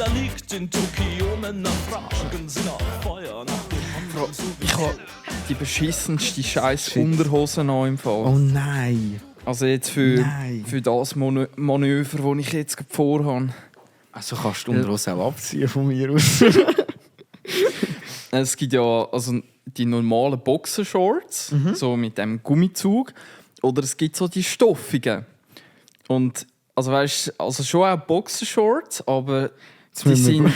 er liegt in Tokio, Männer fragen sie nach Feuer, nach dem anderen so Ich habe die beschissenste scheiß Unterhose noch im Fall. Oh nein. Also jetzt für Nein. das Manöver, das ich jetzt gerade vorhabe. Also kannst du die Unterhose auch abziehen von mir aus. Es gibt ja also die normalen Boxershorts, so mit dem Gummizug. Oder es gibt so die stoffigen. Und also weißt, also schon auch Boxershorts, aber die sind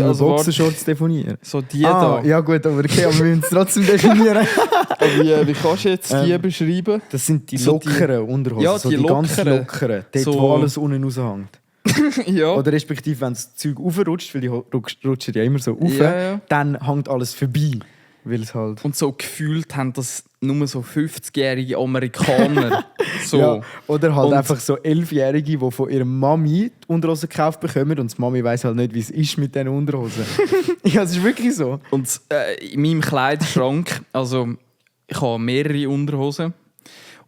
also Boxershorts definieren. so die da. Ja gut, aber okay, aber wir müssen es trotzdem definieren. Wie kannst du jetzt die beschreiben? Das sind die So die- lockeren Unterhosen, Ja, so die die ganz lockeren. lockeren. Dort, So- wo alles unten raushängt. Ja. Oder respektive, wenn das Zeug aufrutscht, weil die rutschen ja immer so rauf, Ja, ja. dann hängt alles vorbei. Weil es halt... Und so gefühlt haben das nur so 50-jährige Amerikaner. So. Ja, oder halt Und- einfach so 11-Jährige, die von ihrer Mami die Unterhosen gekauft bekommen und die Mami weiss halt nicht, wie es ist mit diesen Unterhosen. Ja, es ist wirklich so. Und in meinem Kleiderschrank, also ich habe mehrere Unterhosen.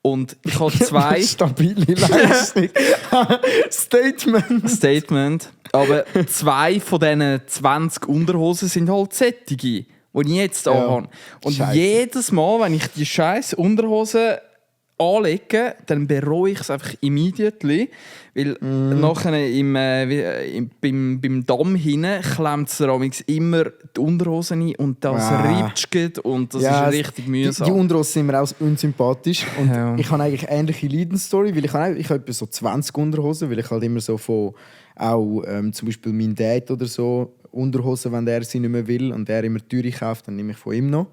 Und ich habe 2 Stabile Leistung. Statement. Aber 2 von diesen 20 Unterhosen sind halt sättige, die ich jetzt anhabe. Und Scheisse. jedes Mal, wenn ich die scheiß Unterhosen anlege, dann bereue ich es einfach immediately. Weil nachher beim Damm hinten klemmt es immer die Unterhosen ein und das ripscht und das ist richtig mühsam. Die Unterhosen sind mir auch unsympathisch. Und Ja. ich habe eigentlich eine ähnliche Leidensstory, weil ich habe etwa so 20 Unterhosen, weil ich halt immer so von auch zum Beispiel mein Dad oder so Unterhosen, wenn der sie nicht mehr will und der immer teure kauft, dann nehme ich von ihm noch.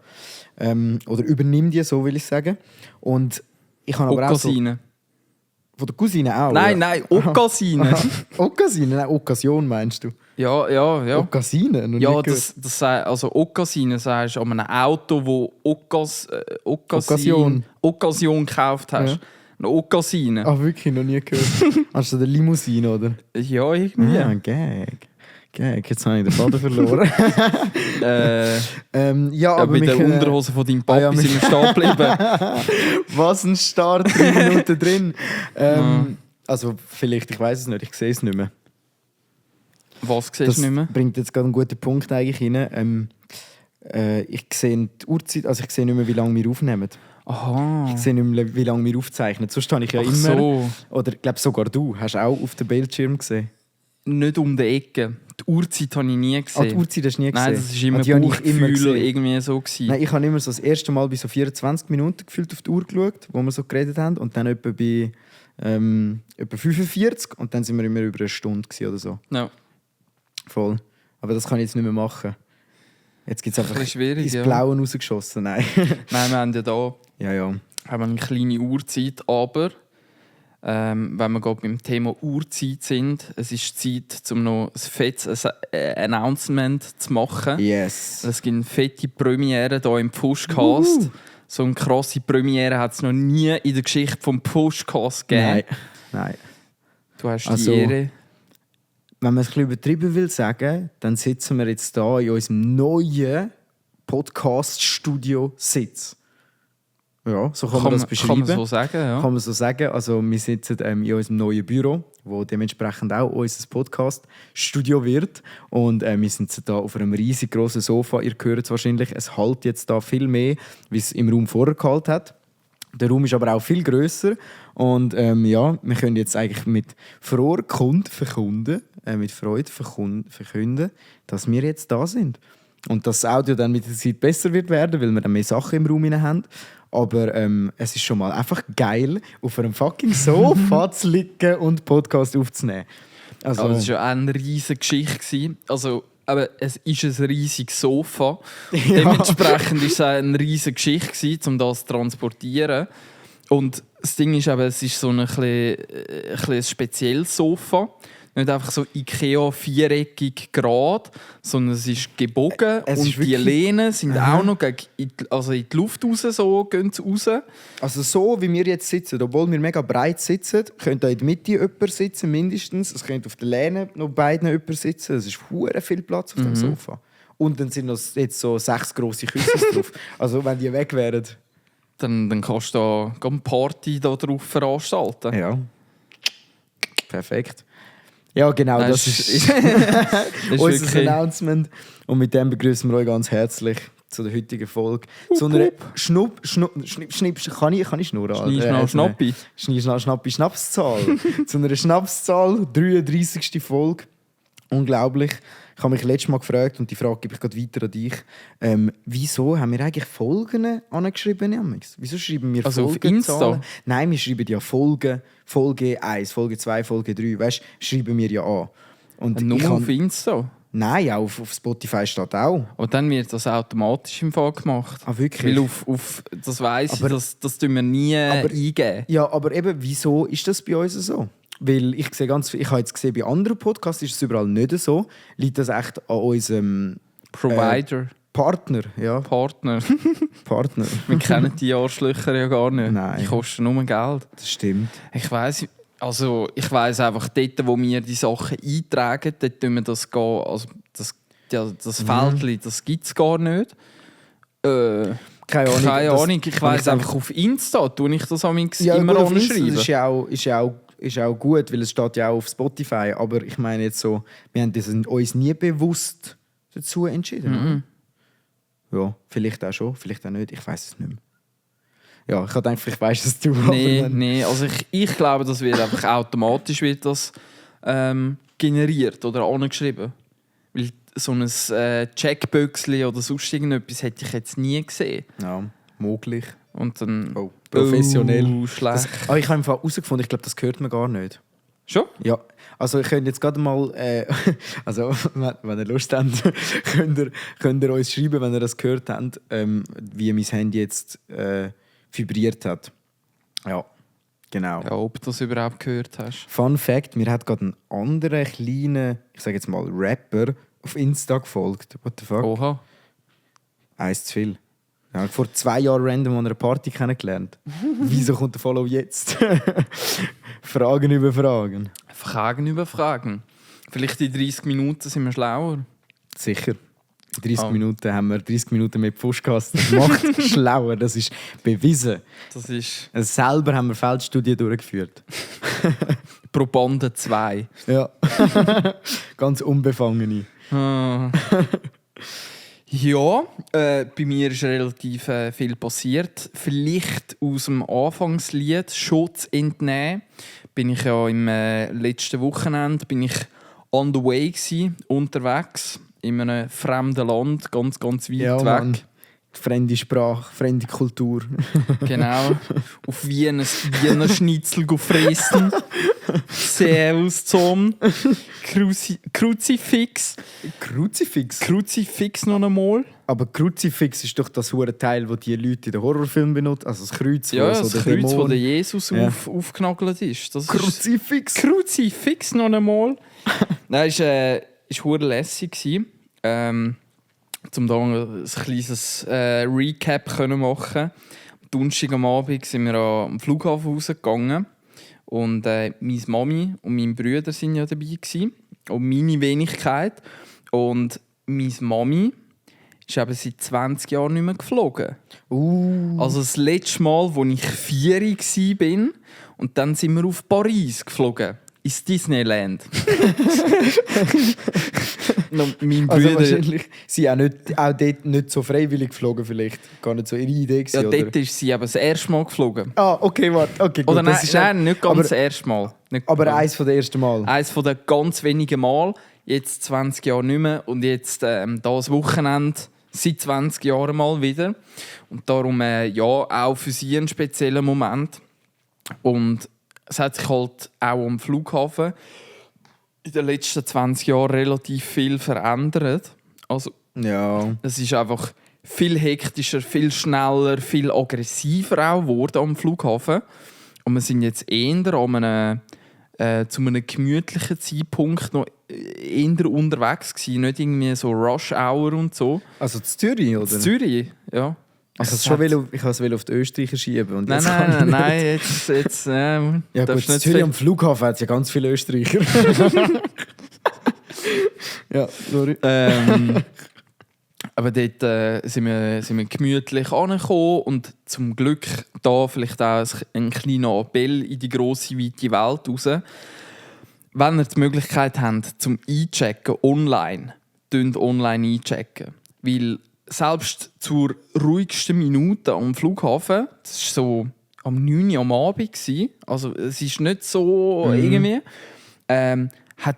Oder übernimm die, so will ich sagen. Und ich habe aber auch so... Okkasine. Von der Cousine auch? Nein, ja. nein, Okkasine. Okkasine? Nein, Occasion meinst du? Ja. Okkasine? Noch Ja, nie gehört. das also Okkasine sagst du an einem Auto, wo Occasion. Occasion gekauft hast. Ja. Eine Okkasine. Ach, wirklich noch nie gehört. Hast du eine Limousine, oder? Ja, irgendwie. Ja, Gag. Jetzt habe ich den Faden verloren. Ja, aber Bei wir der können- Unterhose von deinem Papi ja, wir- sind wir stehen geblieben. Was ein Start, 3 Minuten drin. Also vielleicht, ich weiß es nicht, ich sehe es nicht mehr. Was siehst Das du nicht mehr? bringt jetzt gerade einen guten Punkt eigentlich rein. Ich sehe die Uhrzeit, also ich sehe nicht mehr, wie lange wir aufnehmen. Aha. Ich sehe nicht mehr, wie lange wir aufzeichnen. Sonst habe ich ja Ach immer... so. Oder ich glaube sogar du, hast auch auf dem Bildschirm gesehen. Nicht um die Ecke. Die Uhrzeit habe ich nie gesehen. Die Uhrzeit hast du nie gesehen? Nein, das war immer die habe ich Bauchgefühl gesehen. irgendwie so. Gewesen. Nein, ich habe immer so das erste Mal bei so 24 Minuten gefühlt auf die Uhr geschaut, wo wir so geredet haben. Und dann etwa bei etwa 45. Und dann sind wir immer über eine Stunde gewesen oder so. Ja. Voll. Aber das kann ich jetzt nicht mehr machen. Jetzt gibt es einfach bisschen schwierig, ins ja. Blaue rausgeschossen. Nein. Nein, wir haben ja da Ja. haben wir eine kleine Uhrzeit, aber wenn wir gerade beim Thema Uhrzeit sind, es ist Zeit, um noch ein fettes Announcement zu machen. Yes. Es gibt eine fette Premiere hier im Pushcast. So eine krasse Premiere hat es noch nie in der Geschichte des Pushcast gegeben. Nein. Du hast Also, die Ehre. Wenn man es ein bisschen übertrieben will sagen, dann sitzen wir jetzt hier in unserem neuen Podcast-Studio-Sitz. Ja, so kann man das beschreiben. Kann man so sagen, ja. Kann man so sagen. Also wir sitzen in unserem neuen Büro, wo dementsprechend auch unser Podcast-Studio wird. Und wir sitzen da auf einem riesig grossen Sofa. Ihr hört es wahrscheinlich, es halt jetzt da viel mehr, wie es im Raum vorher gehalten hat. Der Raum ist aber auch viel grösser. Und ja, wir können jetzt eigentlich mit Freude verkünden, dass wir jetzt da sind. Und dass das Audio dann mit der Zeit besser wird werden, weil wir dann mehr Sachen im Raum haben. Aber es ist schon mal einfach geil, auf einem fucking Sofa zu liegen und Podcast aufzunehmen. Also, Aber es war ja auch eine riesige Geschichte gewesen. Also, aber es ist ein riesiges Sofa. Dementsprechend war es auch eine riesige Geschichte gewesen, um das zu transportieren. Und das Ding ist eben, es ist so ein spezielles Sofa. Nicht einfach so Ikea viereckig gerade, sondern es ist gebogen Es und ist die wirklich- Lehnen sind auch noch in die Luft raus, so gehen sie raus. Also so wie wir jetzt sitzen, obwohl wir mega breit sitzen, könnte in der Mitte jemand sitzen, mindestens. Es könnte auf der Lehne noch beiden jemand sitzen. Es ist hure viel Platz auf dem Sofa. Und dann sind noch jetzt so 6 grosse Küssen drauf. Also wenn die weg wären. Dann kannst du da eine Party da drauf veranstalten. Ja. Perfekt. Ja, genau, das ist ist unser wirklich... Announcement. Und mit dem begrüßen wir euch ganz herzlich zu der heutigen Folge. Zu einer kann ich schnurren? Schnappi. Schnapszahl. Zu einer Schnapszahl, 33. Folge. Unglaublich. Ich habe mich letztes Mal gefragt, und die Frage gebe ich gerade weiter an dich. Wieso haben wir eigentlich Folgen angeschrieben? Jamix? Wieso schreiben wir Also auf Folgenzahlen? Insta? Nein, wir schreiben ja Folgen. Folge 1, Folge 2, Folge 3. Weißt du, schreiben wir ja an. Und Nur ich auf Insta? Nein, auch auf Spotify steht auch. Aber dann wird das automatisch im Fall gemacht. Ah, wirklich? Weil auf das weiss ich, das tun wir nie eingeben. Ja, aber eben, wieso ist das bei uns so? Weil ich sehe ich habe jetzt gesehen, bei anderen Podcasts ist es überall nicht so. Liegt das echt an unserem Provider. Partner? Ja, Partner. Partner. Wir kennen die Arschlöcher ja gar nicht. Nein. Die kosten nur Geld. Das stimmt. Ich weiss einfach, dort, wo wir die Sachen eintragen, dort tun wir das gehen. Also das Feldchen, das gibt es gar nicht. Keine Ahnung. Keine Ahnung. Ich weiss einfach, auf Insta tue ich das immer gut, auf Insta, anschreiben. das ist ja auch gut, weil es steht ja auch auf Spotify. Aber ich meine jetzt so, wir haben uns nie bewusst dazu entschieden. Ja, vielleicht auch schon, vielleicht auch nicht. Ich weiß es nicht mehr. Ja, ich habe gedacht, vielleicht weisst es du. Nee, also ich glaube, das wird einfach automatisch generiert oder angeschrieben. Weil so ein Checkböckchen oder sonst irgendetwas hätte ich jetzt nie gesehen. Ja, möglich. Und dann... Oh, professionell. Schlecht. Aber ich habe einfach herausgefunden, ich glaube, das hört man gar nicht. Schon? Ja, also ich könnte jetzt gerade mal, also wenn ihr Lust habt, könnt ihr uns schreiben, wenn ihr das gehört habt, wie mein Handy jetzt vibriert hat. Ja, genau. Ja, ob du das überhaupt gehört hast. Fun Fact, mir hat gerade ein anderer kleiner, ich sage jetzt mal Rapper, auf Insta gefolgt. What the fuck? Oha. Eins zu viel. Ja, vor 2 Jahren random an einer Party kennengelernt. Wieso kommt der Follow jetzt? Fragen über Fragen. Fragen über Fragen. Vielleicht in 30 Minuten sind wir schlauer. Sicher. In 30 Minuten haben wir 30 Minuten mit Podcast. Das macht schlauer, das ist bewiesen. Das ist... Also selber haben wir Feldstudien durchgeführt. Probanden 2. Ja. Ganz unbefangene. Ja, bei mir ist relativ viel passiert. Vielleicht aus dem Anfangslied «Schon zu entnehmen» bin ich ja im letzten Wochenende on the way gewesen, unterwegs in einem fremden Land, ganz, ganz weit Ja, weg. Mann. Fremde Sprache, fremde Kultur. Genau. Auf Wiener Schnitzel fressen. Servus zum Kruzifix. Kruzifix? Kruzifix noch einmal. Aber Kruzifix ist doch das hure Teil, das die Leute in den Horrorfilmen benutzen. Also das Kreuz, Ja, so das der Kreuz, Dämon. wo der Jesus Ja. aufgenagelt ist. Das Kruzifix? Ist Kruzifix noch einmal. Nein, es war hure lässig. Um da ein kleines Recap können machen. Am Donnerstag am Abend sind wir am Flughafen rausgegangen. Und meine Mami und mein Bruder waren ja dabei. Und meine Wenigkeit. Und meine Mami ist eben seit 20 Jahren nicht mehr geflogen. Also das letzte Mal, als ich 4 war, und dann sind wir auf Paris geflogen. Ins Disneyland. Mein Also Bruder, wahrscheinlich sie auch dort nicht so freiwillig geflogen vielleicht. Gar nicht so ihre Idee gewesen, ja, oder? dort ist sie eben das erste Mal geflogen. Ah, okay, warte. Okay, gut. Oder Das ist nein, nicht ganz aber, das erste Mal. Nicht, aber eins von den ersten Mal. eins von den ganz wenigen Mal. Jetzt 20 Jahre nicht mehr. Und jetzt das Wochenende seit 20 Jahren mal wieder. Und darum ja, auch für sie ein spezieller Moment. Und es hat sich halt auch am Flughafen in den letzten 20 Jahren relativ viel verändert. Also Ja. es ist einfach viel hektischer, viel schneller, viel aggressiver auch geworden am Flughafen. Und wir sind jetzt eher zu einem gemütlichen Zeitpunkt noch eher unterwegs gewesen. Nicht irgendwie so Rush Hour und so. Also zu Zürich, oder? In Zürich, ja. Ich wollte es auf die Österreicher schieben. Und jetzt Nein, jetzt Ja gut, darfst in nicht Zürich viel- am Flughafen hat es ja ganz viele Österreicher. Ja, sorry. Aber dort sind wir gemütlich angekommen und zum Glück da vielleicht auch ein kleiner Appell in die grosse, weite Welt raus. wenn ihr die Möglichkeit habt, zum Einchecken online, könnt online einchecken. Weil selbst zur ruhigsten Minute am Flughafen, das war so am 9 Uhr am Abend, also es ist nicht so irgendwie, hat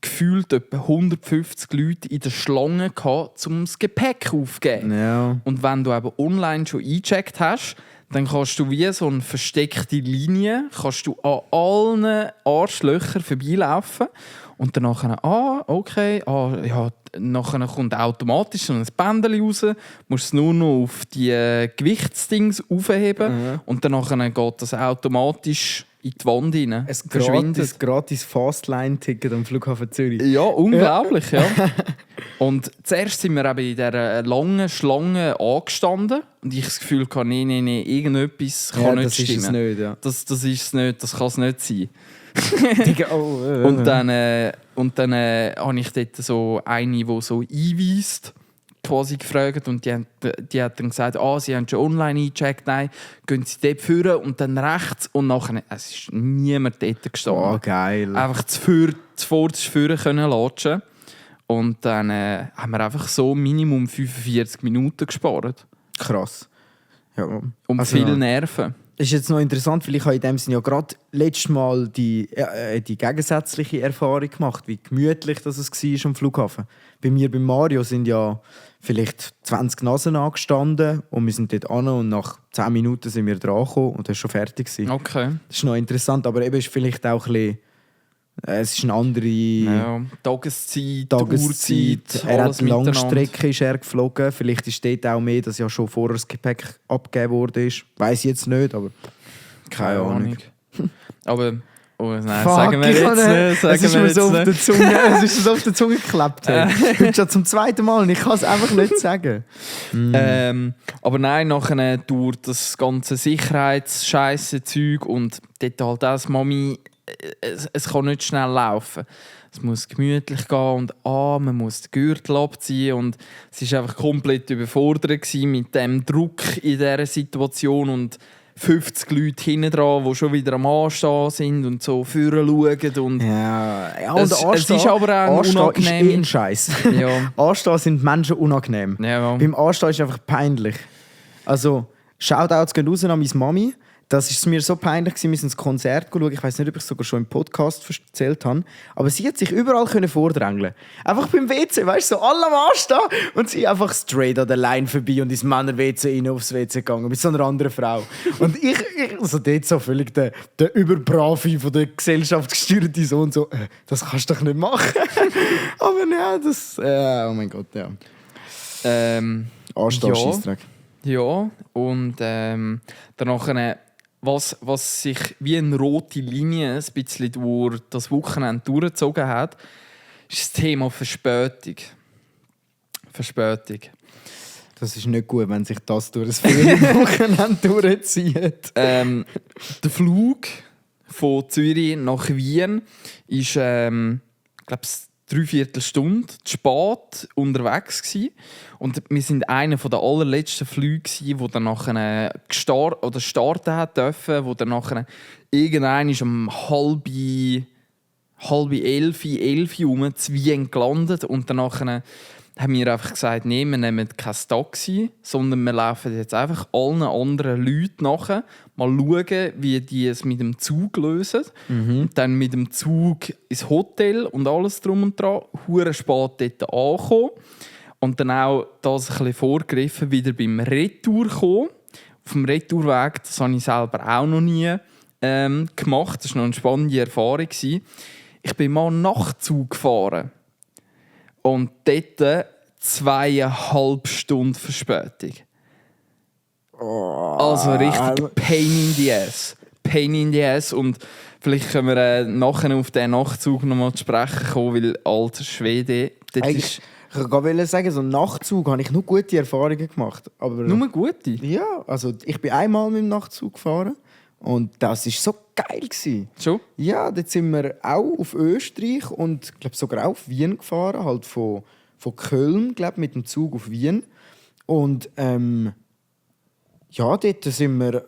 gefühlt etwa 150 Leute in der Schlange gehabt, um das Gepäck aufzugeben. Ja. Und wenn du eben online schon eingecheckt hast, dann kannst du wie so eine versteckte Linie kannst du an allen Arschlöchern vorbeilaufen und dann nachher, nachher kommt automatisch so ein Bändchen raus, musst es nur noch auf die Gewichtsdings aufheben und dann nachher geht das automatisch in die Wand rein. Ein gratis Fastline-Ticket am Flughafen Zürich. Ja, unglaublich, ja. Und zuerst sind wir eben in dieser langen Schlange angestanden und ich das Gefühl hatte, nee, irgendetwas kann nicht stimmen. Ist es nicht, ja. Das ist es nicht, das kann es nicht sein. Und Und dann habe ich dort so eine, die so einweist, quasi gefragt und die hat dann gesagt, sie haben schon online eingecheckt, nein, gehen Sie dort führen und dann rechts und nachher, es ist niemand dort gestanden. Oh, geil. Einfach zuvorderst führen können latschen und dann haben wir einfach so Minimum 45 Minuten gespart. Krass. Ja. Und viele Nerven. Das ist jetzt noch interessant, weil ich habe in dem Sinne ja gerade letztes Mal die gegensätzliche Erfahrung gemacht, wie gemütlich das es war am Flughafen. Bei mir, bei Mario, sind ja vielleicht 20 Nasen angestanden und wir sind dort an und nach 10 Minuten sind wir dran gekommen und das war schon fertig. Okay. Das ist noch interessant, aber eben ist vielleicht auch ein bisschen, es ist eine andere Tageszeit, Uhrzeit. Er alles hat Langstrecke ist er geflogen. Vielleicht ist dort auch mehr, dass ja schon vorher das Gepäck abgegeben wurde. Weiss ich jetzt nicht, aber keine Ahnung. Aber nein, Fuck, sagen wir jetzt nicht. Es ist mir so auf der Zunge, es ist so auf der Zunge geklebt. Heute schon zum zweiten Mal und ich kann es einfach nicht sagen. Aber nein, nachher durch das ganze Sicherheitsscheisse-Zeug und dort halt auch Mami, es kann nicht schnell laufen. Es muss gemütlich gehen und man muss den Gürtel abziehen und es war einfach komplett überfordert mit dem Druck in dieser Situation und 50 Leute hinten dran, die schon wieder am Anstehen sind und so vorne schauen. Und und es ist aber auch unangenehm. Ist ein Scheiß. Ja. Anstehen sind Menschen unangenehm. Ja. Beim Anstehen ist es einfach peinlich. Also, Shoutouts gehen raus an meine Mami. Das war mir so peinlich, wir sind ins Konzert schauen. Ich weiß nicht, ob ich es sogar schon im Podcast erzählt habe. Aber sie hat sich überall vordrängeln. Einfach beim WC, weißt du, so alle am Anstehen. Und sie einfach straight an der Line vorbei und ins Männer-WC rein aufs WC gegangen. Mit so einer anderen Frau. Und ich also dort so völlig der Überbravi von der Gesellschaft gesteuerte Sohn. So, das kannst du doch nicht machen. Aber ja, das. Oh mein Gott, ja. Anstehen-Scheissdreck. Ja, und danach. Was sich wie eine rote Linie ein bisschen durch das Wochenende durchgezogen hat, ist das Thema Verspätung. Das ist nicht gut, wenn sich das durch das Ferienwochenende durchzieht. Der Flug von Zürich nach Wien ist, glaube ich, 3/4 Stunde zu spät unterwegs gsi. Und wir sind einer der allerletzten Flüge, wo dann nachher starten hat dürfen, wo dann nachher irgendwann ist um halb 11 Uhr zu Wien gelandet und dann nachher haben wir einfach gesagt, nee, wir nehmen kein Taxi, sondern wir laufen jetzt einfach allen anderen Leuten nachher, mal schauen, wie die es mit dem Zug lösen. Dann mit dem Zug ins Hotel und alles drum und dran, hure spät dort ankommen. Und dann auch das ein bisschen vorgegriffen, wieder beim Retour kommen. Auf dem Retourweg, das habe ich selber auch noch nie gemacht. Das war noch eine spannende Erfahrung. Ich bin mal Nachtzug gefahren. Und dort 2,5 Stunden Verspätung. Also richtig Pain in the ass. Pain in the ass. Und vielleicht können wir nachher auf diesen Nachtzug noch mal zu sprechen kommen, weil alter Schwede, das ist... Ich wollte sagen, so einen Nachtzug habe ich nur gute Erfahrungen gemacht. Aber nur gute? Ja, also ich bin einmal mit dem Nachtzug gefahren und das war so geil. Schon? Ja, dort sind wir auch auf Österreich und ich glaube sogar auch auf Wien gefahren, halt von Köln, glaube mit dem Zug auf Wien. Und Ja, dort sind wir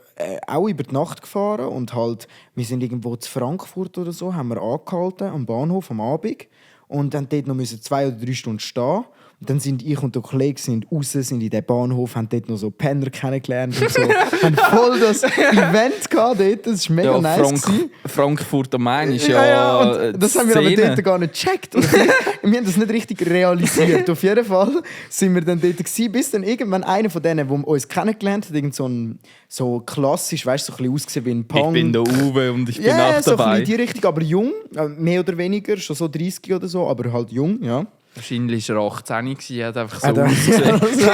auch über die Nacht gefahren und halt, wir sind irgendwo zu Frankfurt oder so, haben wir angehalten am Bahnhof am Abend und dann dort noch 2 oder 3 Stunden stehen. Und dann sind ich und der Kollege raus, sind in den Bahnhof, haben dort noch so Penner kennengelernt und so. haben voll das Event gehabt dort, das war mega nice. Frankfurt am Main ist und das haben wir aber Szene. dort gar nicht gecheckt. Oder wir haben das nicht richtig realisiert. Auf jeden Fall sind wir dann dort gewesen, bis dann irgendwann einer von denen, der uns kennengelernt hat, irgend so klassisch, weißt du, so ein bisschen ausgesehen wie ein Punk. Ich bin der Uwe und ich bin Ja, auch so ein dabei. bisschen in die Richtung, aber jung, mehr oder weniger, schon so 30 oder so, aber halt jung, ja. Wahrscheinlich war er 18 gewesen, er hat einfach so Das ausgesehen. ist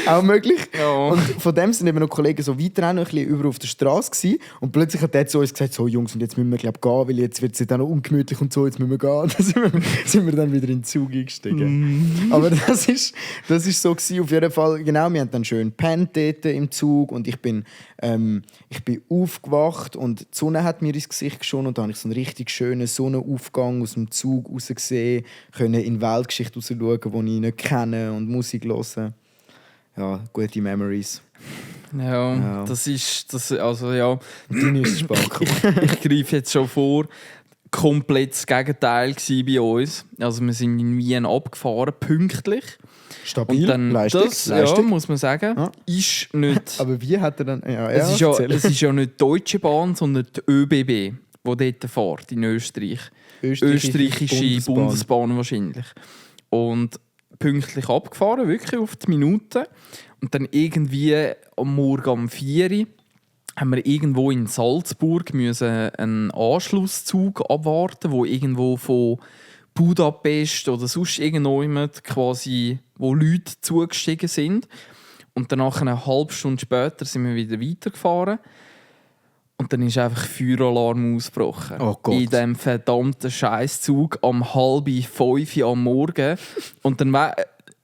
auch möglich. Ja. Und von dem sind eben noch Kollegen so weiter noch ein bisschen über auf der Straße gewesen. Und plötzlich hat der zu uns gesagt, so Jungs, und jetzt müssen wir gehen, weil jetzt wird es dann noch ungemütlich und so, jetzt müssen wir gehen. Dann sind wir dann wieder in den Zug eingestiegen. Aber das ist so gewesen, auf jeden Fall. Genau, wir haben dann schön gepennt dort im Zug und ich bin aufgewacht und die Sonne hat mir ins Gesicht geschonen und dann habe ich so einen richtig schönen Sonnenaufgang aus dem Zug raus gesehen, können in Weltgeschichte rausschauen, die ich nicht kenne und Musik hören. Ja, gute Memories. Ja, das ist, also ja. Deine ist spannend. Ich greife jetzt schon vor, komplett das Gegenteil war bei uns. Also wir sind in Wien abgefahren, pünktlich. Stabil, Und dann, Leistung. Ja, muss man sagen, Ja. ist nicht... Aber wie hat er dann... Ja, es ist erzähl. ja nicht die Deutsche Bahn, sondern die ÖBB, die dort fährt, in Österreich. Österreichische Bundesbahn wahrscheinlich. Und pünktlich abgefahren, wirklich auf die Minute. Und dann irgendwie am Morgen um 4 Uhr haben wir irgendwo in Salzburg einen Anschlusszug abwarten, wo irgendwo von Budapest oder sonst irgendjemand quasi, wo Leute zugestiegen sind. Und dann nach einer halben Stunde später sind wir wieder weitergefahren. Und dann ist einfach Feueralarm ausgebrochen. Oh Gott. In diesem verdammten Scheißzug am 4:30 am Morgen. Und dann war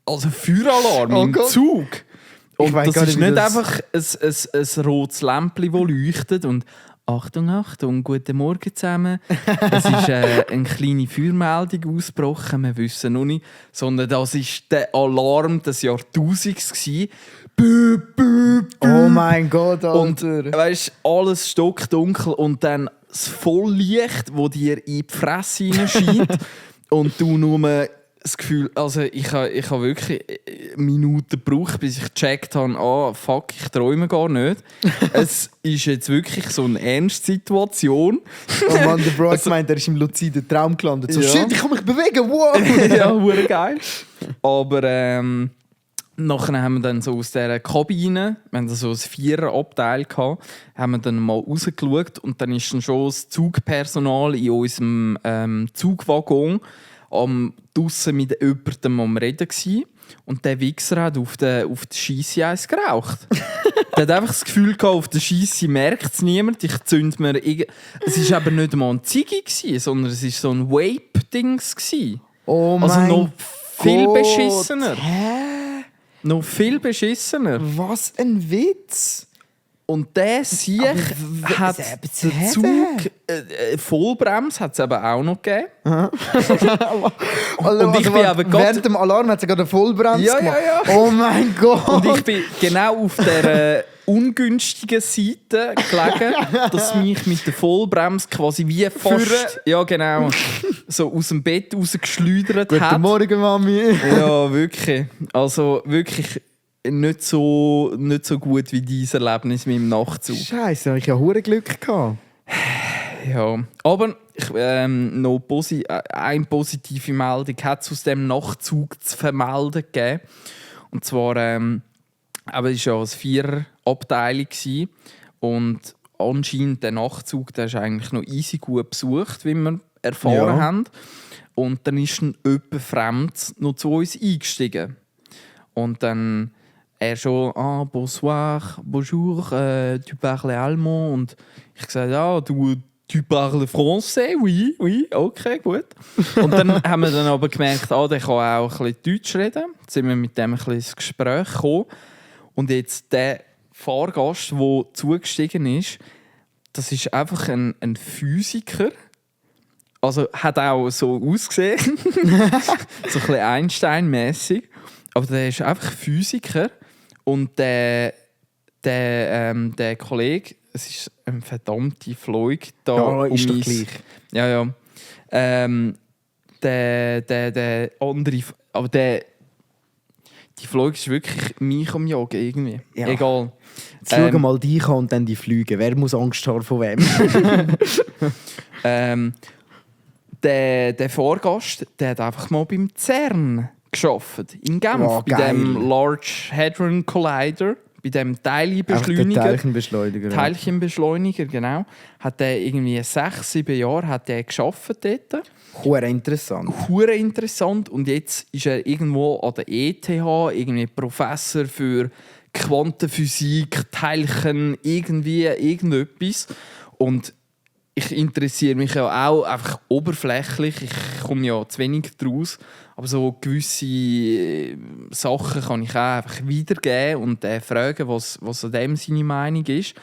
also Feueralarm im Gott. Zug. Und weiss das gar ist nicht, wie nicht das- einfach ein rotes Lämpchen, das leuchtet und Achtung, Achtung, guten Morgen zusammen. Es ist eine kleine Feuermeldung ausgebrochen, wir wissen noch nicht. Sondern das war der Alarm des Jahrtausends. Bü, bü, bü. Oh mein Gott, Und Alter. weißt, alles stockdunkel und dann das Volllicht, das dir in die Fresse hineinscheint und du nur das Gefühl, also ich habe wirklich Minuten gebraucht, bis ich gecheckt habe, fuck, ich träume gar nicht. Es ist jetzt wirklich so eine Ernstsituation. Oh Mann, der Bro hat gemeint, er ist im luziden Traum gelandet. So, Ja. shit, ich kann mich bewegen, wow! Ja, hure geil. Aber nachher haben wir dann so aus dieser Kabine, wir hatten so ein 4er-Abteil gehabt, haben wir dann mal rausgeschaut und dann ist dann schon das Zugpersonal in unserem Zugwaggon draussen mit jemandem am Reden gewesen. Und der Wichser hat auf der Scheisse eins geraucht. Der hat einfach das Gefühl gehabt, auf der Scheisse merkt es niemand. Ich zünd mir es war aber nicht mal ein Ziggy, sondern es war so ein Vape-Dings. Oh Also mein noch viel Gott. beschissener. Hä? Noch viel beschissener. Was ein Witz! Und der Sieg Aber hat hä? den Zug Vollbremse hat es eben auch noch gegeben. Und ich bin aber gerade- während dem Alarm hat sie gerade eine Vollbremse Ja, gemacht. ja, ja. Oh mein Gott! Und ich bin genau auf der ungünstigen Seite gelegen, dass mich mit der Vollbremse quasi wie fast ja, genau, so aus dem Bett rausgeschleudert Guten hat. Morgen, Mami. Ja, wirklich. Also wirklich nicht so gut wie dieses Erlebnis mit dem Nachtzug. Scheiße, habe ich ja hure Glück gehabt. Ja, aber noch eine positive Meldung hat es aus dem Nachtzug zu vermelden gegeben. Und zwar, aber es war ja eine 4er-Abteilung gewesen. Und anscheinend der Nachtzug, der ist eigentlich noch easy gut besucht, wie wir erfahren Ja. haben. Und dann ist dann jemand Fremd noch zu uns eingestiegen. Und dann er schon, bonsoir, bonjour, tu parles allemand. Und ich gesagt, ja, du parles français, oui, okay, gut. Und dann haben wir dann aber gemerkt, der kann auch ein bisschen Deutsch reden. Dann sind wir mit dem ein bisschen ins Gespräch gekommen. Und jetzt der Fahrgast, der zugestiegen ist, das ist einfach ein Physiker. Also hat auch so ausgesehen. So ein bisschen Einstein-mässig. Aber der ist einfach Physiker. Und der der Kollege, es ist ein verdammter Flug da. Ja, ist doch gleich. Ja. Der andere, aber die Flug ist wirklich mich am Jagen irgendwie. Ja. Egal. Jetzt schau mal dich an und dann die Flüge. Wer muss Angst haben von wem? Der Vorgast, der hat einfach mal beim CERN gearbeitet, in Genf, Wow, bei geil. dem Large Hadron Collider, bei dem Teilchenbeschleuniger. Teilchenbeschleuniger. Ja. Teilchenbeschleuniger, genau. Hat er irgendwie 6-7 Jahre hat er gearbeitet dort. Hure interessant. Hure interessant. Und jetzt ist er irgendwo an der ETH, irgendwie Professor für Quantenphysik, Teilchen, irgendetwas. Und ich interessiere mich ja auch einfach oberflächlich. Ich komme ja zu wenig draus. Aber so gewisse Sachen kann ich auch einfach wiedergeben und fragen, was an dem seine Meinung ist.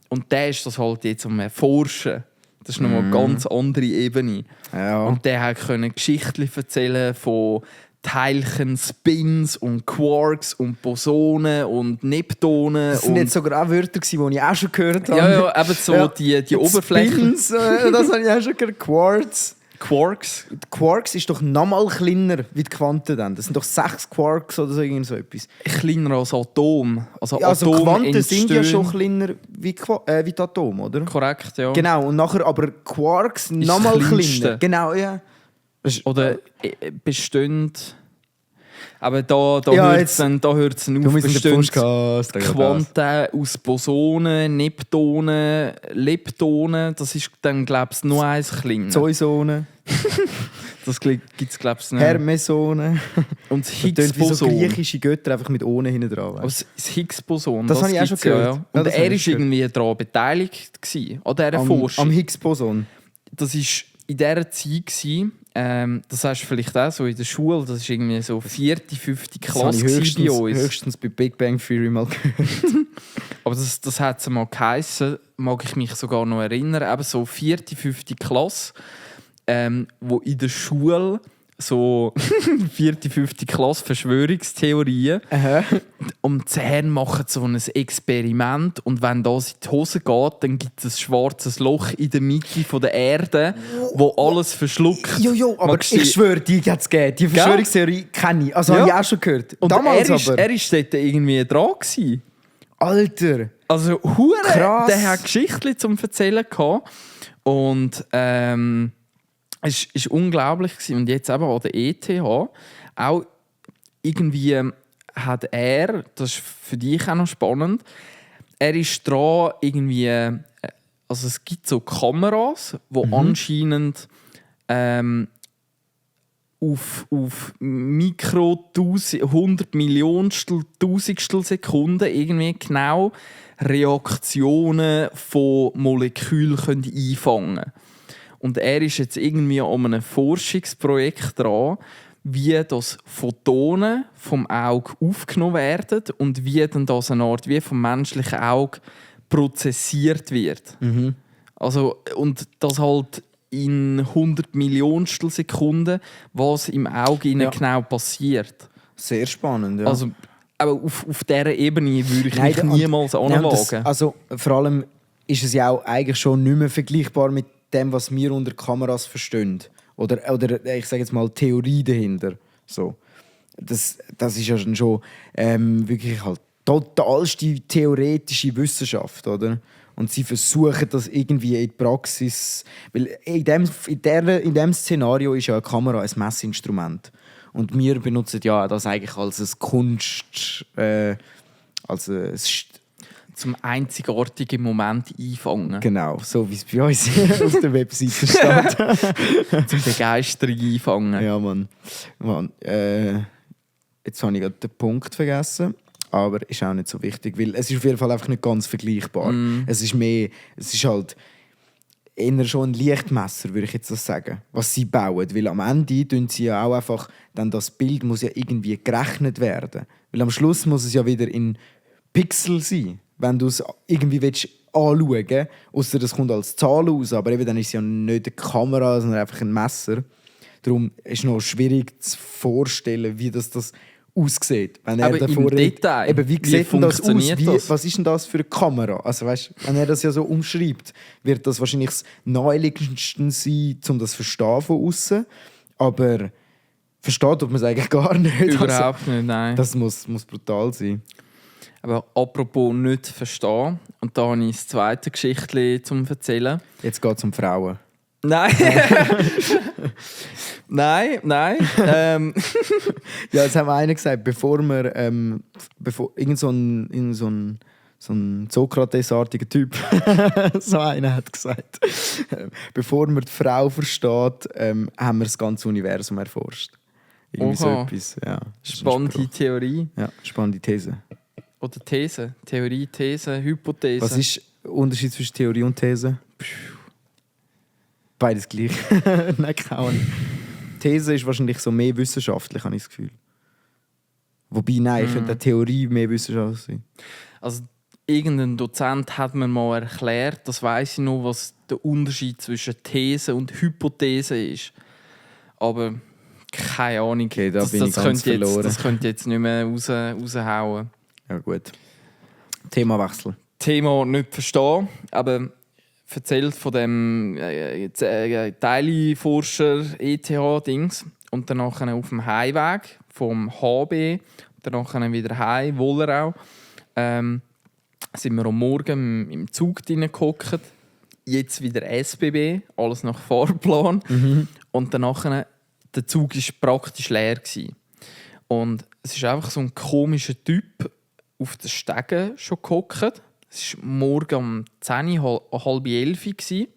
Und der ist das halt jetzt am Erforschen. Das ist nochmal eine ganz andere Ebene. Ja. Und der konnte Geschichten erzählen von Teilchen, Spins und Quarks und Bosonen und Neptunen. Das sind jetzt sogar auch Wörter, die ich auch schon gehört habe. Ja, eben so die Oberflächen. Spins, das habe ich auch schon gehört. Quarks. Quarks. Quarks ist doch nochmal kleiner wie die Quanten dann. Das sind doch 6 Quarks oder so etwas. Kleiner als Atom. Also, Ja, also Atome Quanten sind ja entstehen- schon kleiner wie die Atome, oder? Korrekt, ja. Genau, und nachher aber Quarks nochmal das Kleinste. kleiner. Genau, ja. Oder bestehend. Aber da Ja, hört es jetzt- dann auf. wir sind der Bestehend Podcast. Quanten aus Bosonen, Neptunen, Leptonen. Das ist dann, glaube ich, nur eins kleiner. Zoisone, Das gibt es, glaube ich, nicht. Hermesone. Und das Das tönt wie so Higgs-Boson. griechische Götter einfach mit ohne hinten dran. Aber das Higgs-Boson, Das habe ich auch gibt's schon gehört. Ja. Ja, Und das er habe war ich gehört. irgendwie daran beteiligt an dieser Forschung. Am Higgs-Boson. Das war in dieser Zeit, das hast du vielleicht auch so in der Schule, das war irgendwie so 4., 5. Das habe Klasse ich bei uns. höchstens bei Big Bang Theory mal gehört. Aber das hat es mal geheissen, mag ich mich sogar noch erinnern, eben so 4., 5. Klasse, wo in der Schule so 4., 5. Klasse Verschwörungstheorien um 10 machen so ein Experiment und wenn das in die Hose geht, dann gibt es ein schwarzes Loch in der Mitte von der Erde, wo alles verschluckt. Jo, aber Magst du- ich schwöre, die hat es gegeben. Die Verschwörungstheorie kenne ich. Also Ja. habe ich auch schon gehört. Und Damals er ist aber. dort irgendwie dran gewesen. Alter. Also hure, Krass. der hat Geschichten zum Erzählen gehabt. Und es ist unglaublich gewesen. Und jetzt eben an der ETH auch irgendwie hat er, das ist für dich auch noch spannend, er ist dran irgendwie, also es gibt so Kameras, die anscheinend auf Mikro 100 Millionstel, Tausendstel Sekunden irgendwie genau Reaktionen von Molekülen können einfangen können. Und er ist jetzt irgendwie an einem Forschungsprojekt dran, wie das Photonen vom Auge aufgenommen werden und wie dann das eine Art wie vom menschlichen Auge prozessiert wird. Also, und das halt in 100 Millionstel Sekunden, was im Auge Ja. genau passiert. Sehr spannend, ja. Also, aber auf dieser Ebene würde ich mich und- niemals nein, und das- anwagen. Also vor allem ist es ja auch eigentlich schon nicht mehr vergleichbar mit dem, was wir unter Kameras verstehen. Oder ich sage jetzt mal Theorie dahinter. So. Das ist ja schon wirklich halt totalste theoretische Wissenschaft, oder? Und sie versuchen das irgendwie in die Praxis. Weil in dem Szenario ist ja eine Kamera ein Messinstrument. Und wir benutzen ja das eigentlich als ein Kunst. Als ein Zum einzigartigen Moment einfangen. genau, so wie es bei uns auf der Webseite steht. Zum Begeisterung einfangen. Ja, Mann. Jetzt habe ich gerade den Punkt vergessen. Aber ist auch nicht so wichtig, weil es ist auf jeden Fall einfach nicht ganz vergleichbar. Es ist halt eher schon ein Lichtmesser, würde ich jetzt das sagen, was sie bauen. Weil am Ende tun sie ja auch einfach, dann das Bild muss ja irgendwie gerechnet werden. Weil am Schluss muss es ja wieder in Pixel sein, wenn du es irgendwie anschauen willst. Ausser das kommt als Zahl raus, aber eben dann ist es ja nicht eine Kamera, sondern einfach ein Messer. Darum ist es noch schwierig zu vorstellen, wie das aussieht. Wenn er Aber im Detail, Eben, wie wie sieht denn das aus? funktioniert das? Was ist denn das für eine Kamera? Also weißt, wenn er das ja so umschreibt, wird das wahrscheinlich das Naheliegendste sein, um das zu verstehen von außen. Aber versteht tut man es eigentlich gar nicht. Überhaupt nicht, nein. Das muss brutal sein. Aber apropos nicht verstehen, und da habe ich das zweite Geschichtchen zum Erzählen. Jetzt geht es um Frauen. Nein! nein. Ja, jetzt haben wir einen gesagt, bevor irgend so ein Sokrates-artiger Typ, so einer hat gesagt, bevor man die Frau versteht, haben wir das ganze Universum erforscht. Irgendwie so Oha. etwas. Ja, Spannende Theorie. Ja, spannende These. Oder These. Theorie, These, Hypothese. Was ist der Unterschied zwischen Theorie und These? Beides gleich. Nein, keine Ahnung. These ist wahrscheinlich so mehr wissenschaftlich, habe ich das Gefühl. Wobei, nein, könnte eine Theorie mehr wissenschaftlich sein. Also, irgendein Dozent hat mir mal erklärt, das weiss ich noch, was der Unterschied zwischen These und Hypothese ist. Aber keine Ahnung. Okay, da bin ich ganz verloren. Das könnte jetzt nicht mehr raushauen. Ja, gut. Themawechsel. Thema nicht verstehen, aber erzählt von dem Teilforscher ETH-Dings und dann auf dem Heimweg vom HB und dann wieder heim, Wollerau, sind wir am Morgen im Zug reingehockt. Jetzt wieder SBB, alles nach Fahrplan. Und dann der Zug war praktisch leer gewesen. Und es ist einfach so ein komischer Typ auf den Stegen schon gehockt. Es war morgen um 10 Uhr, halb 11 Uhr. Und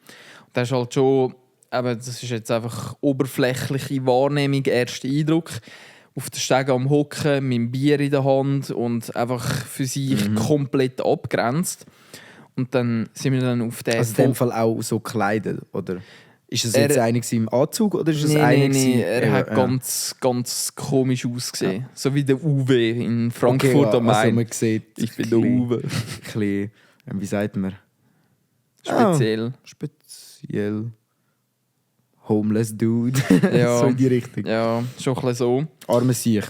das ist halt schon, das ist jetzt einfach oberflächliche Wahrnehmung, erster Eindruck. Auf den Stegen am Hocken, mit dem Bier in der Hand und einfach für sich komplett abgrenzt. Und dann sind wir dann auf den... Also in dem Fall auch so gekleidet, oder? Ist es jetzt einer im Anzug oder ist es Nein, einer? er hat ganz komisch ausgesehen. Ja. So wie der Uwe in Frankfurt am Main. Also man sieht, ich bin der Uwe. Bisschen, wie sagt man? Speziell. Speziell. Homeless Dude. Ja. So in die Richtung. Ja, schon ein bisschen so. Arme Siech.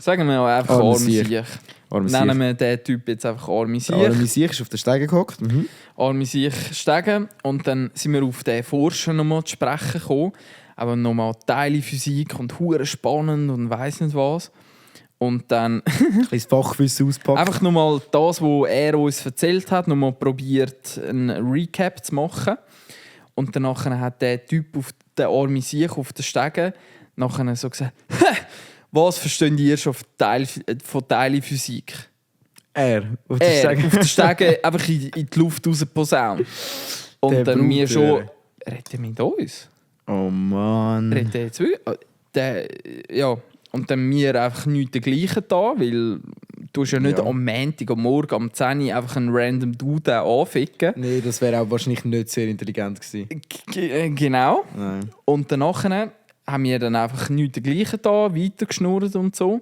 Sagen wir auch einfach Arme Siech. Nennen wir den Typ jetzt einfach Arme Siech. Arme Siech ist auf der Stege gehockt. Arme Siech Stegen. Und dann sind wir auf den Forscher nochmal zu sprechen gekommen. Aber nochmal Teile Physik und hure spannend und weiss nicht was. Und dann das Fachwissen auspacken. Einfach nochmal das, was er uns erzählt hat, nochmal probiert, einen Recap zu machen. Und danach hat der Typ auf der Arme Siech auf den Stegen nachher so gesagt: Was versteht ihr schon von Teilphysik? Er auf den Stegen einfach in die Luft raus posaunt. Und der dann Bruder. Wir schon: Redet er mit uns? Oh Mann. Redet er jetzt wirklich? Ja. Und dann wir einfach nichts dergleichen da, weil du ja nicht am Montag, am Morgen, am 10 Uhr einfach einen random Dude anficken. Nein, das wäre auch wahrscheinlich nicht sehr intelligent gewesen. Genau. Nein. Und danach haben wir dann einfach nichts dergleichen da, weitergeschnurrt und so.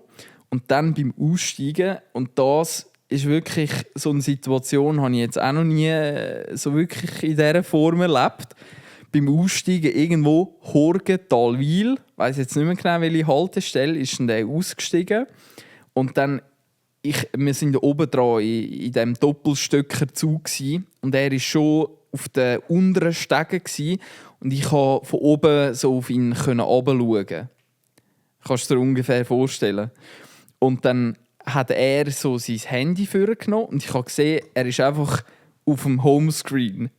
Und dann beim Aussteigen, und das ist wirklich so eine Situation, habe ich jetzt auch noch nie so wirklich in dieser Form erlebt. Beim Aussteigen irgendwo Horgen-Talwil, ich weiss jetzt nicht mehr genau, welche Haltestelle, ist dann der ausgestiegen. Und dann, wir sind oben dran in diesem Doppelstöcker-Zug gewesen, und er war schon auf den unteren Stegen gewesen, und ich konnte von oben so auf ihn herabschauen. Kannst du dir ungefähr vorstellen. Und dann hat er so sein Handy vorgenommen und ich habe gesehen, er ist einfach auf dem Homescreen.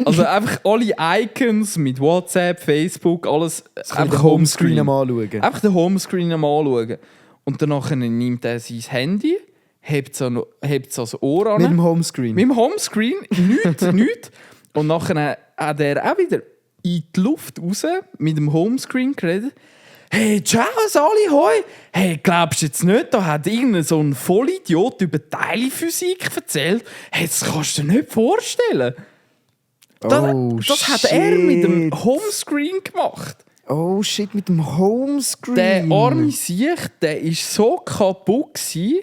Also einfach alle Icons mit WhatsApp, Facebook, alles einfach Homescreen am Anschauen. Einfach den Homescreen am Anschauen. Und danach nimmt er sein Handy, hebt es an das Ohr an. Mit dem Homescreen? Mit dem Homescreen, nichts. Und nachher hat er auch wieder in die Luft raus mit dem Homescreen geredet. Hey, ciao, Sali, hoi! Hey, glaubst du jetzt nicht, da hat irgendein so ein Vollidiot über Teilphysik erzählt? Hey, das kannst du dir nicht vorstellen. Das hat er mit dem Homescreen gemacht. Oh shit, mit dem Homescreen. Der arme Siech, der war so kaputt gewesen.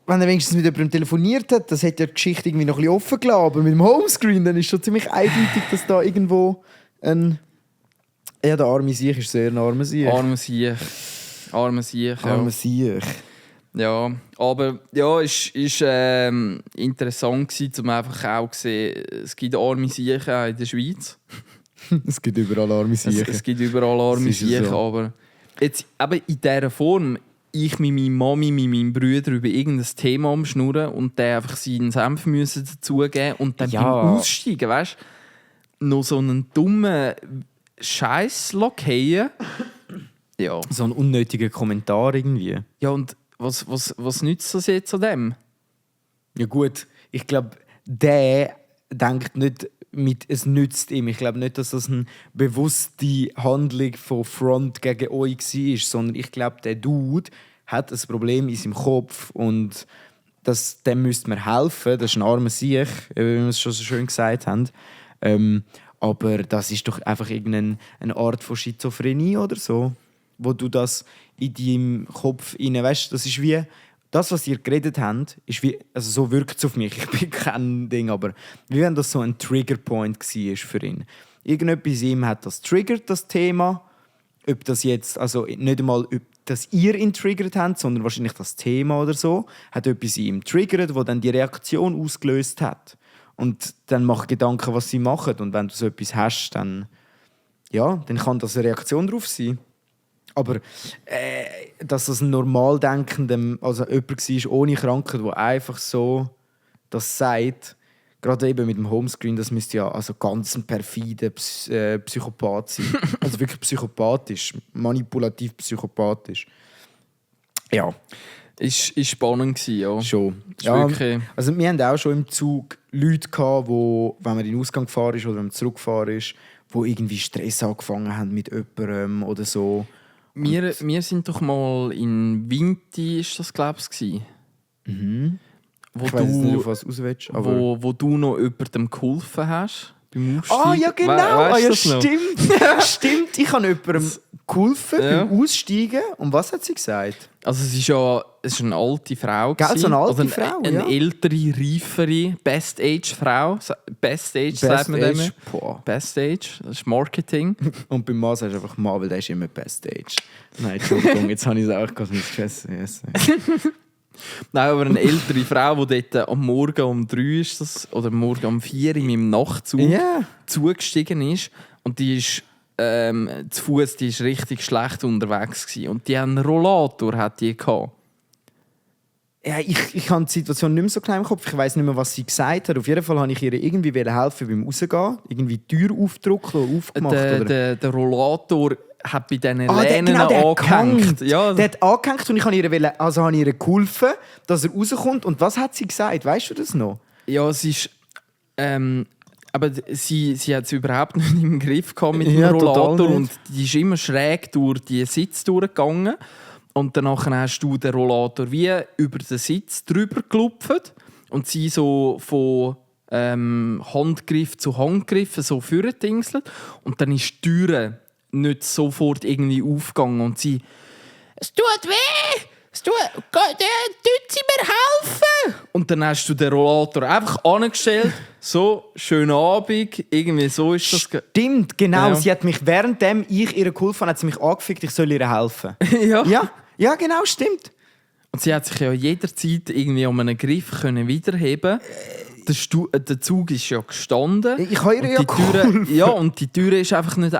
Wenn er wenigstens mit jemandem telefoniert hat, das hätte ja die Geschichte irgendwie noch ein bisschen offen gelassen. Aber mit dem Homescreen, dann ist schon ziemlich eindeutig, dass da irgendwo ein... Ja, der arme Siech ist sehr ein armer Siech. Armer Siech. Arme Sieg, ja. Arme Sieg. Ja, aber ja, ist interessant gewesen, um einfach auch zu sehen, es gibt arme Siechen in der Schweiz. Es gibt überall arme Sieg. Es gibt überall arme Das ist ja Siechen, so. aber jetzt eben in dieser Form, ich mit meiner Mami, mit meinem Bruder über irgendein Thema umschnurren und der einfach seinen Senf müssen dazugeben und dann Ja. beim Aussteigen, weißt du, noch so einen dummen Scheiß lackieren. Ja. So ein unnötiger Kommentar irgendwie. Ja, und was nützt das jetzt an dem? Ja gut, ich glaube, der denkt nicht es nützt ihm. Ich glaube nicht, dass das eine bewusste Handlung von Front gegen euch war, sondern ich glaube, der Dude hat ein Problem in seinem Kopf und dem müsste man helfen. Das ist ein armer Sieg, wie wir es schon so schön gesagt haben. Aber das ist doch einfach irgendeine Art von Schizophrenie oder so, wo du das in deinem Kopf rein, weißt, das ist wie das, was ihr geredet habt, ist wie, also so wirkt es auf mich. Ich bin kein Ding, aber wie wenn das so ein Triggerpoint war für ihn. Irgendetwas in ihm hat das triggert, das Thema. Ob das jetzt, also nicht einmal, ob das ihr ihn triggert habt, sondern wahrscheinlich das Thema oder so, hat etwas in ihm triggert, wo dann die Reaktion ausgelöst hat. Und dann mach Gedanken, was sie machen. Und wenn du so etwas hast, dann kann das eine Reaktion darauf sein. Aber dass das ein normal denkender, also jemand war ohne Krankheit, der einfach so das sagt, gerade eben mit dem Homescreen, das müsste ja also ganz ein perfider Psychopath sein. Also wirklich psychopathisch, manipulativ psychopathisch. Ja. Ist spannend gewesen, ja. Schon. Ist wirklich... Also wir hatten auch schon im Zug Leute gehabt, wo, wenn man in den Ausgang gefahren ist oder wenn man zurückgefahren ist, wo irgendwie Stress angefangen haben mit jemandem oder so. Wir sind doch mal in Vinti, ist das glaube ich, wo Ich weiss jetzt nicht, auf du, was du aus willst, aber... wo du noch jemandem geholfen hast beim Aussteigen. Ah, ja, genau. Weißt du das noch? Stimmt. Stimmt, ich habe jemandem geholfen Ja. beim Aussteigen. Und was hat sie gesagt? Also es ist eine alte Frau. Gell, so eine alte also Frau, eine ja. ältere, reifere, Best-Age-Frau. Best-Age sagt man dem. Age. Boah. Best-Age, das ist Marketing. Und beim Mann sagst du einfach Mann, weil der ist immer Best Age. Nein, Entschuldigung, jetzt habe ich es auch gerade mit vergessen. Yes. Nein, aber eine ältere Frau, die dort am Morgen um 3 ist das, oder morgen um 4 in meinem Nachtzug zugestiegen ist. Und die ist zu Fuß, die ist richtig schlecht unterwegs gewesen. Und die einen Rollator hat die gehabt. Ja, ich habe die Situation nicht mehr so genau im Kopf. Ich weiss nicht mehr, was sie gesagt hat. Auf jeden Fall wollte ich ihr irgendwie helfen beim Rausgehen. Irgendwie die Tür aufgedrückt oder aufgemacht. Der Rollator hat bei diesen der Lehnen angehängt. gehangen. Ja. Der hat angehängt und ich habe ihr geholfen, dass er rauskommt. Und was hat sie gesagt? Weißt du das noch? Ja, es ist. Aber sie hat es überhaupt nicht im Griff gehabt mit dem Ja, Rollator. total Und die ist immer schräg durch die Sitz durchgegangen. Und danach hast du den Rollator wie über den Sitz drüber gelupft. Und sie so von Handgriff zu Handgriff so vorgedingselt. Und dann ist die Tür nicht sofort irgendwie aufgegangen. Und sie: «Es tut weh! Tut sie mir helfen?» Und dann hast du den Rollator einfach angestellt. So, schönen Abend. Irgendwie so ist das. Stimmt, genau. Ja. Sie hat mich, währenddem ich ihr geholfen habe, hat sie mich angefickt, ich soll ihr helfen. Ja, genau, stimmt. Und sie hat sich ja jederzeit irgendwie um einen Griff können wiederheben. Der Zug ist ja gestanden. Ich habe ihr Und ja die Türe, geholfen. ja, und die Tür ist einfach nicht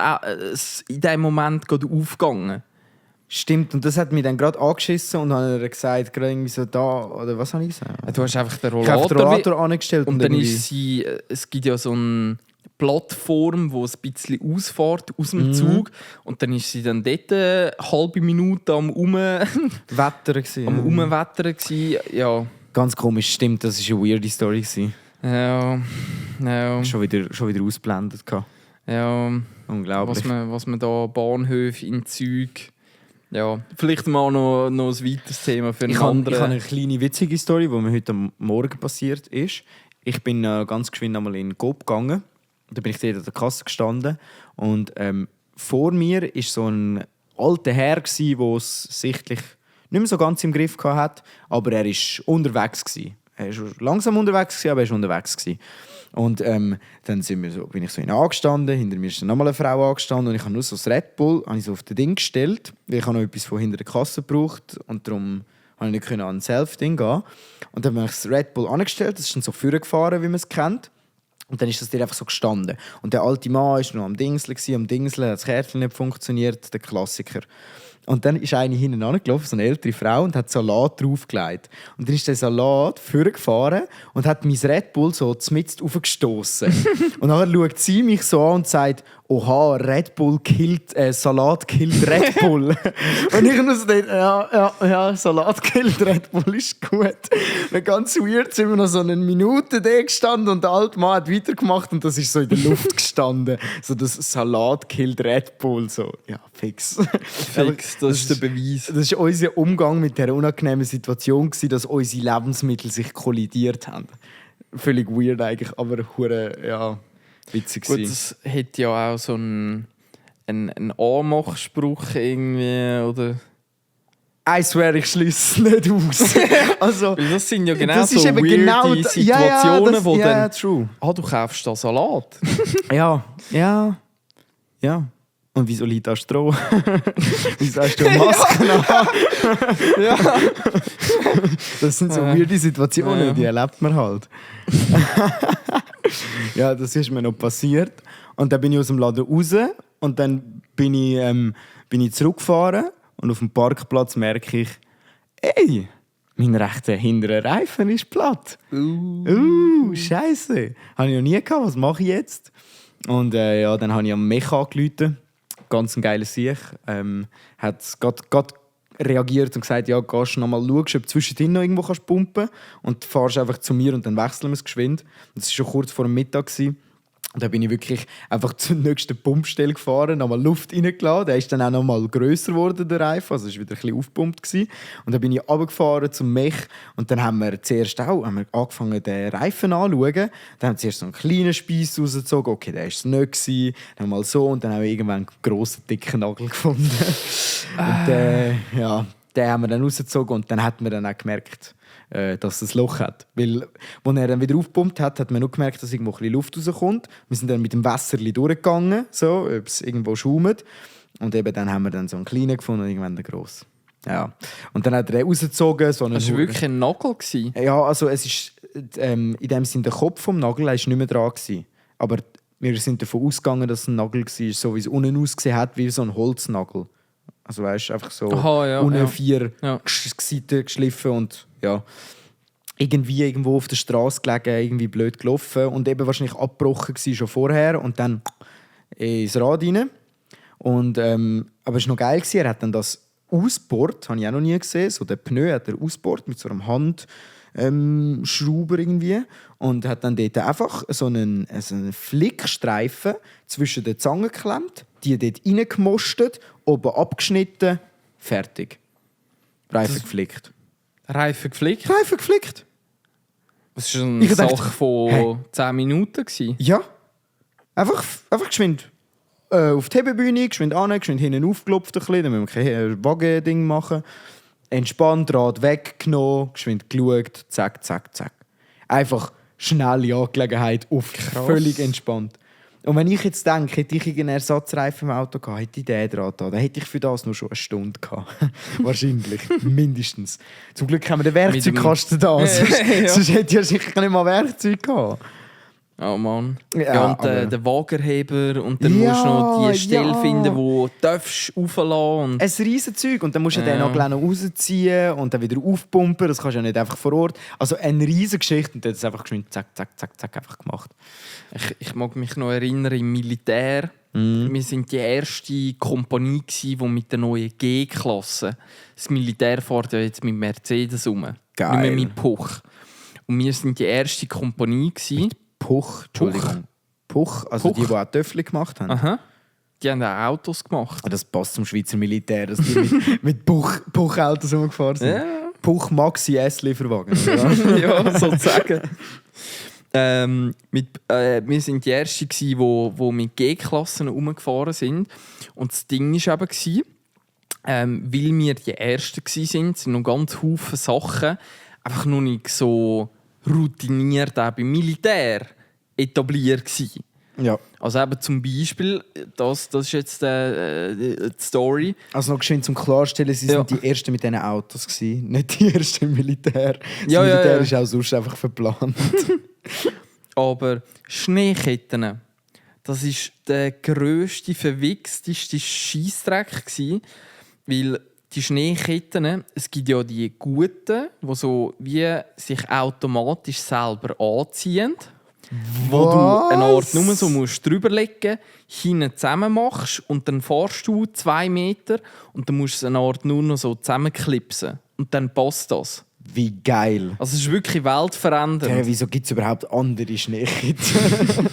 in dem Moment gerade aufgegangen. Stimmt, und das hat mich dann gerade angeschissen und habe ihr gesagt, gerade irgendwie so da, oder was habe ich gesagt? Du hast einfach den Ich habe Rollator, den Rollator angestellt und dann irgendwie- ist sie, es gibt ja so eine Plattform, wo es ein bisschen ausfährt aus dem Zug. Und dann ist sie dann dort eine halbe Minute am Wetter gewesen. Umwettern gewesen. Ja. Ganz komisch, stimmt, das war eine weirde Story gewesen. Ja. Schon wieder ausblendet gehabt. Ja. Unglaublich. Was man da Bahnhöfe in Züg. Ja, vielleicht mal noch ein weiteres Thema für einen Ich habe anderen. eine kleine witzige Story, die mir heute am Morgen passiert ist. Ich bin ganz geschwind einmal in Coop gegangen. Da bin ich dort an der Kasse gestanden. Und vor mir war so ein alter Herr, der es sichtlich nicht mehr so ganz im Griff hatte, aber er war unterwegs. Er war langsam unterwegs, aber er war unterwegs. Und dann bin ich so angestanden, hinter mir ist dann nochmal eine Frau angestanden und ich habe nur so das Red Bull so auf das Ding gestellt, weil ich habe noch etwas von hinter der Kasse gebraucht und darum konnte ich nicht an ein Self-Ding gehen. Und dann habe ich das Red Bull angestellt, das ist dann so vorgefahren, wie man es kennt. Und dann ist das dir einfach so gestanden. Und der alte Mann war noch am Dingseln, hat das Kärtchen nicht funktioniert, der Klassiker. Und dann ist eine hinten angelaufen, so eine ältere Frau, und hat Salat draufgelegt. Und dann ist der Salat vorgefahren und hat mein Red Bull so mitten aufgestoßen. Und dann schaut sie mich so an und sagt, oha, Red Bull killt, Salat killt Red Bull. Und ich nur so denke, ja, Salat killt Red Bull, ist gut. Und ganz weird sind wir noch so eine Minute da gestanden und der alte Mann hat weitergemacht und das ist so in der Luft gestanden. So das Salat killt Red Bull, so, ja, fix. Fix, das ist der Beweis. Das war unser Umgang mit dieser unangenehmen Situation, dass unsere Lebensmittel sich kollidiert haben. Völlig weird eigentlich, aber ja, witzig. Gut, das hätte ja auch so einen Anmachspruch irgendwie, oder? I swear, ich schließe es nicht aus. Also, Weil das sind ja genau das so ist eben weirde genau Situationen, wo dann... true. Du kaufst da Salat. Ja. Und wieso liegt da Stroh? Wieso hast du eine Maske an? Ja. Das sind so weirde Situationen, die erlebt man halt. Ja, das ist mir noch passiert. Und dann bin ich aus dem Laden raus und dann bin ich zurückgefahren und auf dem Parkplatz merke ich, ey, mein rechter hinterer Reifen ist platt. Scheiße. Habe ich noch nie gehabt, was mache ich jetzt? Und dann habe ich am Mecha angerufen. Ganz ein geiler Sieg. Hat gerade reagiert und gesagt, ja, gehst du noch mal schauen, ob du zwischendrin noch irgendwo pumpen kannst. Und fahrst einfach zu mir und dann wechseln wir es geschwind. Und das war schon kurz vor dem Mittag. Und dann bin ich wirklich einfach zur nächsten Pumpstelle gefahren, nochmal Luft reingelassen. Der ist dann auch noch mal grösser geworden, der Reifen. Also es war wieder ein bisschen aufgepumpt gewesen. Und dann bin ich runtergefahren zum Mech. Und dann haben wir zuerst angefangen, den Reifen anzuschauen. Dann haben wir zuerst so einen kleinen Speiss rausgezogen. Okay, der war es nicht gewesen. Dann mal so. Und dann haben wir irgendwann einen grossen, dicken Nagel gefunden. Und den haben wir dann rausgezogen. Und dann hat man dann auch gemerkt, dass es ein Loch hat. Weil, als er dann wieder aufgepumpt hat, hat man nur gemerkt, dass irgendwo ein bisschen Luft rauskommt. Wir sind dann mit dem Wässerli durchgegangen, so, ob es irgendwo schaumt. Und eben dann haben wir dann so einen kleinen gefunden und irgendwann einen grossen. Ja. Und dann hat er rausgezogen. So Das war wirklich ein Nagel? Ja, also es ist in dem Sinne der Kopf vom Nagel war nicht mehr dran gewesen. Aber wir sind davon ausgegangen, dass es ein Nagel war, so wie es unten ausgesehen hat, wie so ein Holznagel. Also weißt du, einfach so unten 4 Seiten geschliffen und ja, irgendwo auf der Straße gelegen, irgendwie blöd gelaufen und eben wahrscheinlich abgebrochen gewesen, schon vorher und dann ins Rad rein. Und, aber es war noch geil gewesen, er hat dann das ausgebohrt, habe ich auch noch nie gesehen, so den Pneu hat er ausgebohrt mit so einem Handschrauber irgendwie und hat dann dort einfach so einen Flickstreifen zwischen den Zangen geklemmt, die dort reingemostet, oben abgeschnitten, fertig. Reifen geflickt. Reifen geflickt? Reifen geflickt. Das war eine Sache von 10 Minuten. Ja. Einfach geschwind auf die Hebebühne, geschwind an, geschwind hinten aufgelupft ein bisschen, dann müssen wir kein Wagen-Ding machen. Entspannt, Rad weggenommen, geschwind geschaut, zack, zack, zack. Einfach schnelle Angelegenheit, völlig entspannt. Und wenn ich jetzt denke, hätte ich einen Ersatzreifen im Auto gehabt, hätte ich den dran gehabt, dann hätte ich für das nur schon eine Stunde gehabt. Wahrscheinlich, mindestens. Zum Glück haben wir den Werkzeugkasten da, sonst hätte ich sicher nicht mal Werkzeug gehabt. Oh Mann. Ja, und den Wagenheber und dann musst du noch die Stelle finden, wo du auflassen darfst. Ein riesen Zeug. Und dann musst du den noch rausziehen und dann wieder aufpumpen. Das kannst du ja nicht einfach vor Ort. Also eine riesige Geschichte. Und dann hat es einfach geschwind zack, zack, zack, zack einfach gemacht. Ich mag mich noch erinnern, im Militär. Wir waren die erste Kompanie, die mit der neuen G-Klasse. Das Militär fährt ja jetzt mit Mercedes rum. Geil. Nicht mehr mit Puch. Und wir waren die erste Kompanie. Puch, Entschuldigung. Puch, also Puch. die auch Töffel gemacht haben. Aha. Die haben auch Autos gemacht. Das passt zum Schweizer Militär, dass die mit Puch-Autos rumgefahren sind. Ja. Puch Maxi S-Lieferwagen. Ja, sozusagen. Wir waren die Ersten, die mit G-Klassen rumgefahren sind. Und das Ding war eben, weil wir die Ersten waren, sind noch ganz viele Sachen einfach noch nicht so routiniert auch beim Militär. etabliert gewesen. Ja. Also eben zum Beispiel, das ist jetzt die Story. Also noch schön zum Klarstellen, sie Ja. sind die Ersten mit diesen Autos gewesen, nicht die Ersten im Militär. Das Ja, ja, Militär ja. ist auch sonst einfach verplant. Aber Schneeketten, das ist der grösste, verwichsteste Scheissdreck gsi, weil die Schneeketten, es gibt ja die guten, die so wie sich automatisch selber anziehen, wo du eine Art nur so musst drüber legen, hinten zusammen machst und dann fährst du 2 Meter und dann musst du es eine Art nur noch so zusammenklipsen und dann passt das. Wie geil. Also es ist wirklich weltverändernd. Hey, wieso gibt es überhaupt andere Schneekitten?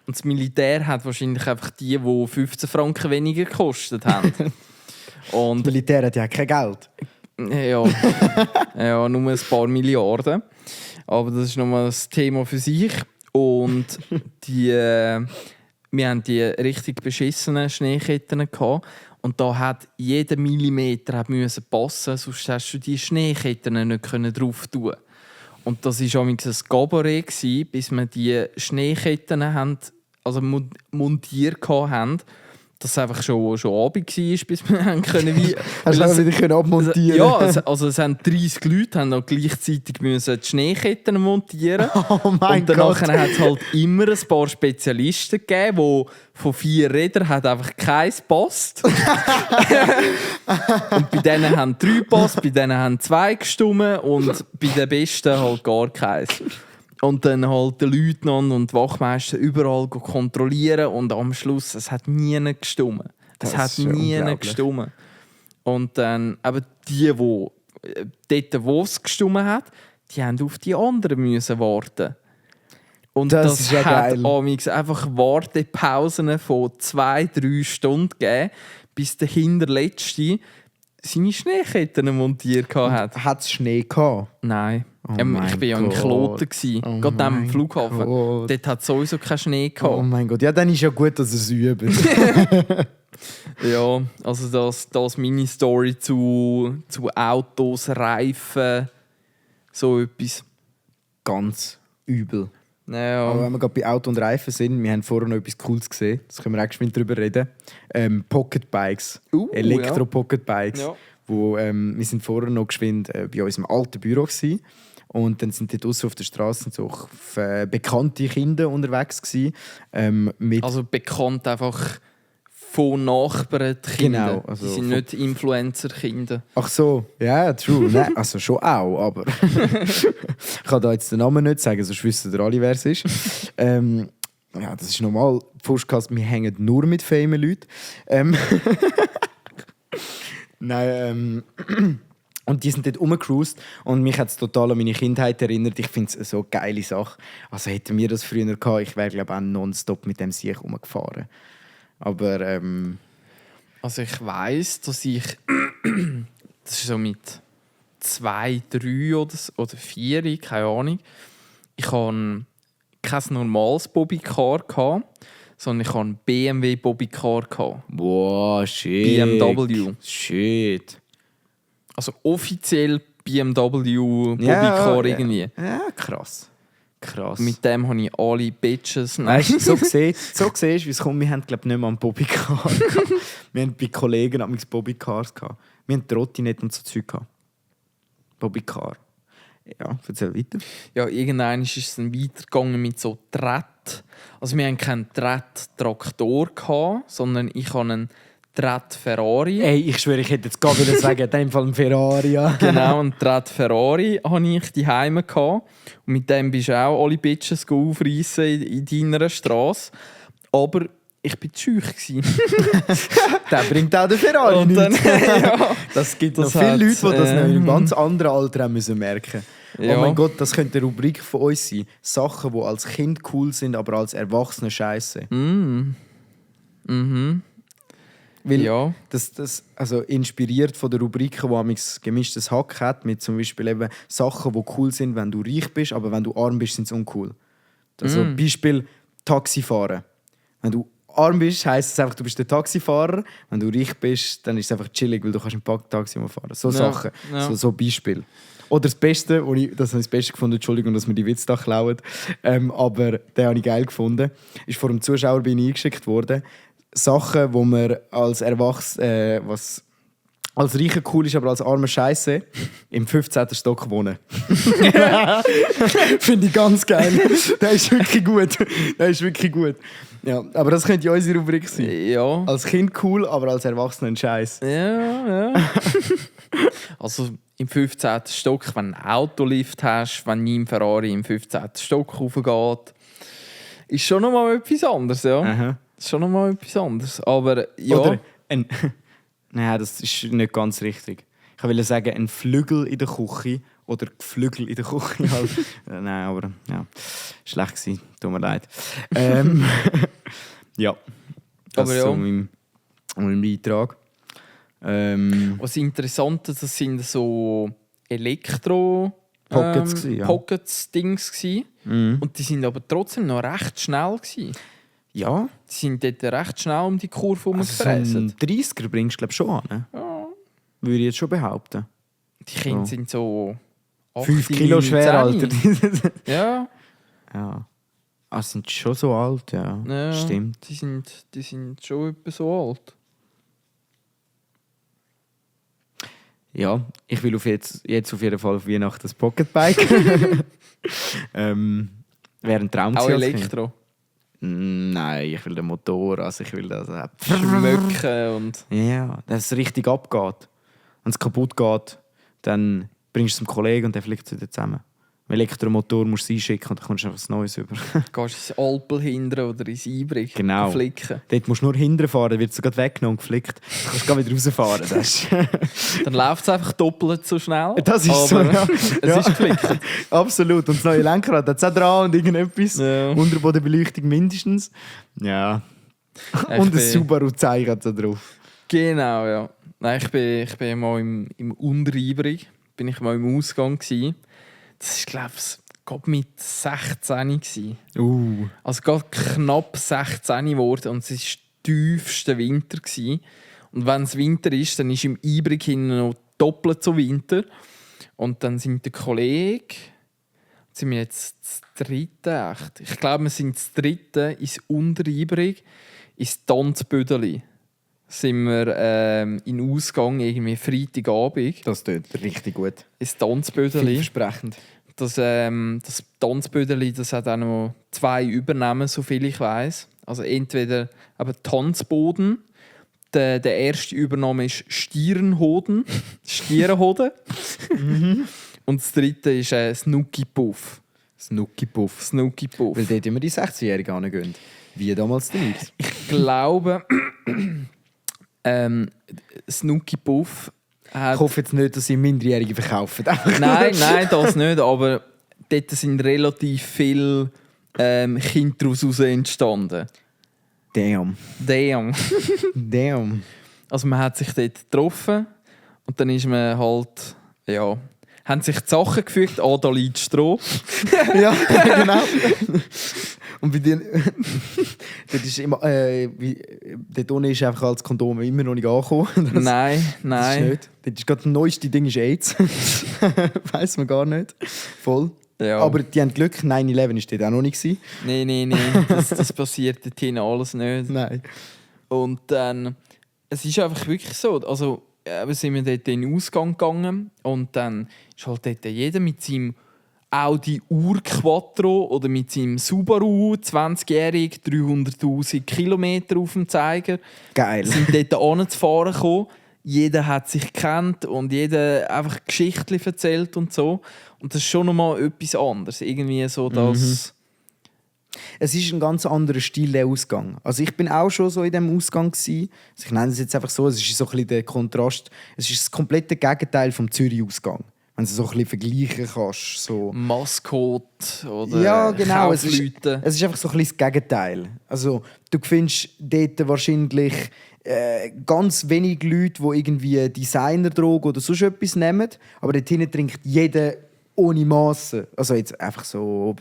Und das Militär hat wahrscheinlich einfach die 15 Franken weniger gekostet haben. Und Das Militär hat ja kein Geld. ja, ja, nur ein paar Milliarden. Aber das ist nochmal ein Thema für sich. Und wir haben die richtig beschissenen Schneeketten gehabt. Und da hat jeder Millimeter müssen passen, sonst hast du die Schneeketten nicht drauf tun. Und das war ein Gabarett, bis wir die Schneeketten haben, also montiert hatten, dass es einfach schon Abend war, bis wir haben können wie... Hast du auch wieder abmontieren? Ja, also es haben 30 Leute haben noch gleichzeitig müssen die Schneeketten montieren. Oh mein und danach Gott. hat es halt immer ein paar Spezialisten gegeben, die von 4 Rädern hat einfach keins gepasst. Und bei denen haben 3 gepasst, bei denen haben 2 gestummen und bei den Besten halt gar keins. Und dann halt der Leutnant und die Wachmeister überall kontrollieren und am Schluss, es hat nie gestummen. Es Das hat ist ja nie unglaublich. gestummen. Und dann eben die dort, wo es gestummen hat, die haben auf die anderen müssen warten. Und Das das ist ja hat geil. amigs einfach Wartepausen von 2-3 Stunden gegeben, bis der Hinterletzte seine Schneeketten montiert hat. Hat es Schnee gehabt? Nein. Oh Ich mein war ja in Gott. Kloten. Oh Gerade am mein Flughafen. Gott. Dort hat es sowieso keinen Schnee gehabt. Oh mein Gott. Ja, dann ist ja gut, dass es übt. Ja, also das meine Story zu Autos, Reifen, so etwas. Ganz übel. Aber Ja, wenn wir gerade bei Auto und Reifen sind, wir haben vorher noch etwas Cooles gesehen. Das können wir auch geschwind drüber reden. Pocketbikes. Elektro-Pocketbikes. Ja. Wir sind vorher noch geschwind bei unserem alten Büro gewesen. Und dann sind dort draussen auf der Straße so bekannte Kinder unterwegs gewesen, mit Also bekannt einfach von Nachbarn die Kinder. Genau, also die sind von- nicht Influencer-Kinder. Ach so, ja, true. Nein, also schon auch, aber ich kann da jetzt den Namen nicht sagen, sonst wissen ihr alle, wer es ist. Ja, das ist normal. Podcast, wir hängen nur mit famen Leuten. Nein, und die sind dort rumgecruised und mich hat es total an meine Kindheit erinnert. Ich finde es so eine geile Sache. Also hätten wir das früher gehabt, ich wäre glaube ich auch nonstop mit dem Sieg rumgefahren. Aber Also ich weiss, dass ich das ist so mit 2, 3 oder 4, keine Ahnung. Ich hatte kein normales Bobbycar gehabt, sondern ich hatte ein BMW Bobbycar gehabt. wow, shit. BMW. Shit. Also offiziell BMW Ja, Bobbycar ja. irgendwie. Ja, krass. Krass. Mit dem habe ich alle Bitches. Weißt du, so siehst du, wie es kommt. Wir haben glaub, nicht mal einen Bobbycar gehabt. Wir haben bei Kollegen damals Bobbycars gehabt. Wir haben Trottinette und so Zeug gehabt. Bobbycar. Ja, erzähl weiter. Ja, irgendwann ist es dann weitergegangen mit so Tritt. Also wir hatten keinen Tritt-Traktor gehabt, sondern ich hatte einen Tritt-Ferrari. Ey, ich schwöre, ich hätte jetzt gar wieder sagen, in dem Fall ein Ferrari. Ja. Genau, einen Tritt-Ferrari hatte ich daheim gehabt. Und mit dem bist du auch alle Bitches aufreissen in deiner Straße. Aber ich war zu scheu gewesen. Der bringt auch den Ferrari Und dann, nicht. ja, Das gibt Das noch viele hat, Leute, die das noch in einem ganz anderen Alter haben müssen merken. Ja. Oh mein Gott, das könnte eine Rubrik von uns sein. Sachen, die als Kind cool sind, aber als Erwachsene scheiße. Weil ja. das also inspiriert von der Rubriken, die amigs gemischtes Hack hat, mit zum Beispiel eben Sachen, die cool sind, wenn du reich bist, aber wenn du arm bist, sind sie uncool. Also Beispiel Taxifahren. Wenn du arm bist, heisst es einfach, du bist der Taxifahrer. Wenn du reich bist, dann ist es einfach chillig, weil du kannst im Taxi mal fahren. So Sachen, so Beispiele. Oder das Beste, das habe ich das Beste gefunden, Entschuldigung, dass wir die Witze da klauen, aber den habe ich geil gefunden, ist vor einem Zuschauer bei mir eingeschickt worden. Sachen, wo man als was als Reicher cool ist, aber als armer Scheiße im 15. Stock wohnen. Finde ich ganz geil. Der ist wirklich gut. Der ist wirklich gut. Ja, aber das könnte ja unsere Rubrik sein. Ja. Als Kind cool, aber als Erwachsener ein Scheiß. Ja. Also im 15. Stock, wenn du einen Autolift hast, wenn dein Ferrari im 15. Stock raufgeht, ist schon nochmal etwas anderes, ja. Aha. Ist schon nochmal etwas anderes. Aber ja. Oder nein, das ist nicht ganz richtig. Ich wollte sagen, ein Flügel in der Küche oder Geflügel in der Küche. Halt. Nein, aber ja, schlecht gewesen. Tut mir leid. Ja, das Aber ist ja. so mein Beitrag. Was interessant ist, das sind so Pockets gewesen, ja. Pockets-Dings gewesen. Und die sind aber trotzdem noch recht schnell gewesen. Ja, Die sind dort recht schnell um die Kurve also so herumgefräst. ein 30er bringst du glaube schon an. Ne? Ja. Würde ich jetzt schon behaupten. Die Kinder sind so 5 8, Kilo 9, schwer, 10. Alter. Ja. Ja. Ah, sind schon so alt, ja. Ja, Stimmt. Die sind schon etwa so alt. Ja, ich will jetzt auf jeden Fall auf Weihnachten das Pocketbike. Wäre ein Traum Auch gewesen als Kind. Elektro. Nein, ich will den Motor, also ich will das. Schmöcken und... Ja, dass es richtig abgeht. Wenn es kaputt geht, dann bringst du es zum Kollegen und der fliegt es wieder zusammen. Im Elektromotor musst du es einschicken und dann kommst du einfach was Neues über. Gehst ins Alpel hindern oder ins Ibrig. Genau. Flicken. Dort musst du nur hinten fahren, dann wird es sogar weggenommen und geflickt. Du kannst gar wieder rausfahren. Das ist Dann läuft es einfach doppelt so schnell. Das ist so, aber ja. Es ist geflickt. Absolut. Und das neue Lenkrad hat es auch dran und irgendetwas. Ja. Unterbodenbeleuchtung mindestens. Ja. Ich Und ein bin- Subaru Zeiger hat da drauf. Genau, ja. Nein, ich bin mal im Unteribrig. Bin ich mal im Ausgang gsi. Das ist, glaube ich, gerade mit 16 gsi. Also gerade knapp 16 geworden und es war der tiefste Winter gsi. Und wenn es Winter ist, dann ist im Ibrig hinten noch doppelt so Winter. Und dann sind der Kollege, sind wir jetzt das dritte echt? Ich glaube, wir sind das dritte ins Unteribrig, ins Tanzbödeli. Sind wir in Ausgang, irgendwie Freitagabend, Das tut richtig gut. ins Tanzbödeli. Vielversprechend. Das Tanzbödeli, das hat auch noch 2 Übernahmen, soviel ich weiß. Also entweder aber Tanzboden. Der erste Übernahme ist Stierenhoden. Stierenhoden. Und das dritte ist Snooki Puff. Snooki Puff. Snooki Puff. Weil dort immer die 16-Jährigen hingehen. Wie damals der Nils. Ich glaube, Snooki Puff hat... Ich hoffe jetzt nicht, dass sie Minderjährige verkaufen. Nein, das nicht, aber dort sind relativ viele Kinder daraus entstanden. Damn. Also man hat sich dort getroffen und dann ist man halt, ja, haben sich die Sachen gefügt, da liegt Stroh. Ja, genau. Und bei dir, dort ist immer, dort unten ist einfach als Kondom immer noch nicht angekommen. Nein. Das ist nicht. Dort ist gerade das neueste Ding ist AIDS. Weiss man gar nicht. Voll. Ja. Aber die haben Glück, 9/11 war dort auch noch nicht gewesen. Nein, das passiert dort hinten alles nicht. Nein. Und dann, es ist einfach wirklich so, also wir sind dort in den Ausgang gegangen und dann ist halt dort jeder mit seinem Audi Urquattro oder mit seinem Subaru, 20-jährig, 300'000 Kilometer auf dem Zeiger. Geil. Sind dort anzufahren gekommen. Jeder hat sich gekannt und jeder einfach Geschichten erzählt und so. Und das ist schon nochmal etwas anderes. Irgendwie so, dass... Es ist ein ganz anderer Stil, der Ausgang. Also ich bin auch schon so in diesem Ausgang gewesen. Also ich nenne es jetzt einfach so, es ist so ein bisschen der Kontrast. Es ist das komplette Gegenteil vom Zürich-Ausgang. Wenn du es so ein bisschen vergleichen kannst. So. Maskott oder Ja, genau. Es ist Kaufleute. einfach so ein bisschen das Gegenteil. Also du findest dort wahrscheinlich ganz wenig Leute, die irgendwie Designerdrogen oder sonst etwas nehmen. Aber dort hinten trinkt jeder ohne Masse. Also jetzt einfach so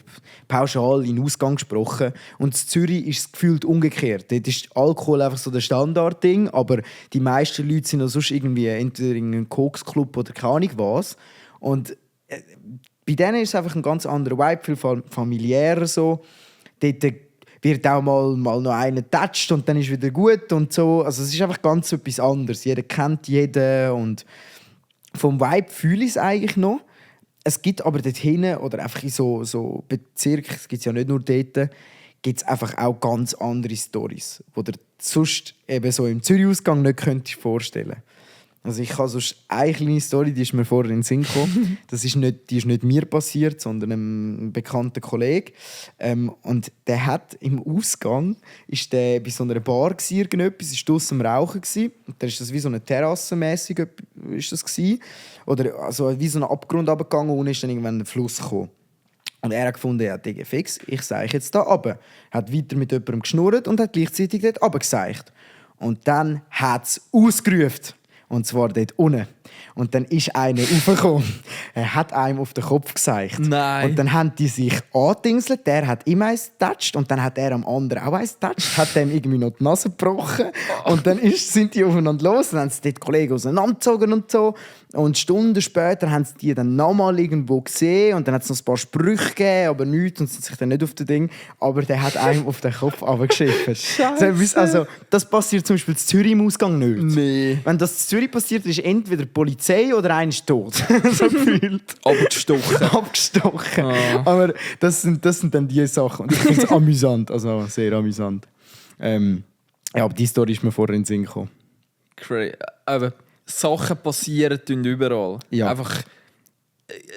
pauschal in Ausgang gesprochen. Und in Zürich ist es gefühlt umgekehrt. Dort ist Alkohol einfach so das Standardding, aber die meisten Leute sind auch sonst irgendwie entweder in einem Koksclub oder keine Ahnung was. Und bei denen ist es einfach ein ganz anderer Vibe, viel familiärer so. Dort wird auch mal noch einer getatscht und dann ist wieder gut und so. Also es ist einfach ganz etwas anderes. Jeder kennt jeden und vom Vibe fühle ich es eigentlich noch. Es gibt aber dort hinten oder einfach in so Bezirken, es gibt es ja nicht nur dort, gibt es einfach auch ganz andere Storys, die dir sonst eben so im Zürich-Ausgang nicht könntest vorstellen. Also ich habe sonst eine kleine Story, die ist mir vorher in den Sinn gekommen. Die ist nicht mir passiert, sondern einem bekannten Kollegen. Und der hat im Ausgang, ist der bei so einer Bar gsi, irgendetwas, ist draussen am Rauchen gsi. Und dann ist das wie so eine Terrasse mäßig ist das gsi. Oder also wie so ein Abgrund runtergegangen und ist dann irgendwann ein Fluss gekommen. Und er hat gefunden, ja, Digga, fix, ich seiche jetzt da runter. Er hat weiter mit jemandem geschnurrt und hat gleichzeitig dort runtergeseicht. Und dann hat es ausgerufen. Und zwar dort unten. Und dann ist einer raufgekommen. Er hat einem auf den Kopf geseicht. Nein. Und dann haben die sich angedingselt. Der hat ihm eins getatscht. Und dann hat er am anderen auch eins getatscht. Hat dem irgendwie noch die Nase gebrochen. Und dann sind die aufeinander los. Dann haben sie die Kollegen auseinandergezogen und so. Und Stunden später haben sie die dann nochmal irgendwo gesehen. Und dann hat es noch ein paar Sprüche gegeben, aber nichts. Und sie sind sich dann nicht auf das Ding. Aber der hat einem auf den Kopf runtergeschiffen. Also, das passiert zum Beispiel in Zürich im Ausgang nicht. Nee. Wenn das in Zürich passiert, ist entweder die Polizei oder einer ist tot. So gefühlt. Abgestochen. Abgestochen. Ah. Aber das sind dann die Sachen. Und ich finde es amüsant. Also sehr amüsant. Ja, aber die Story ist mir vorher in den Sinn gekommen. Aber Sachen passieren tun überall. Ja. Einfach,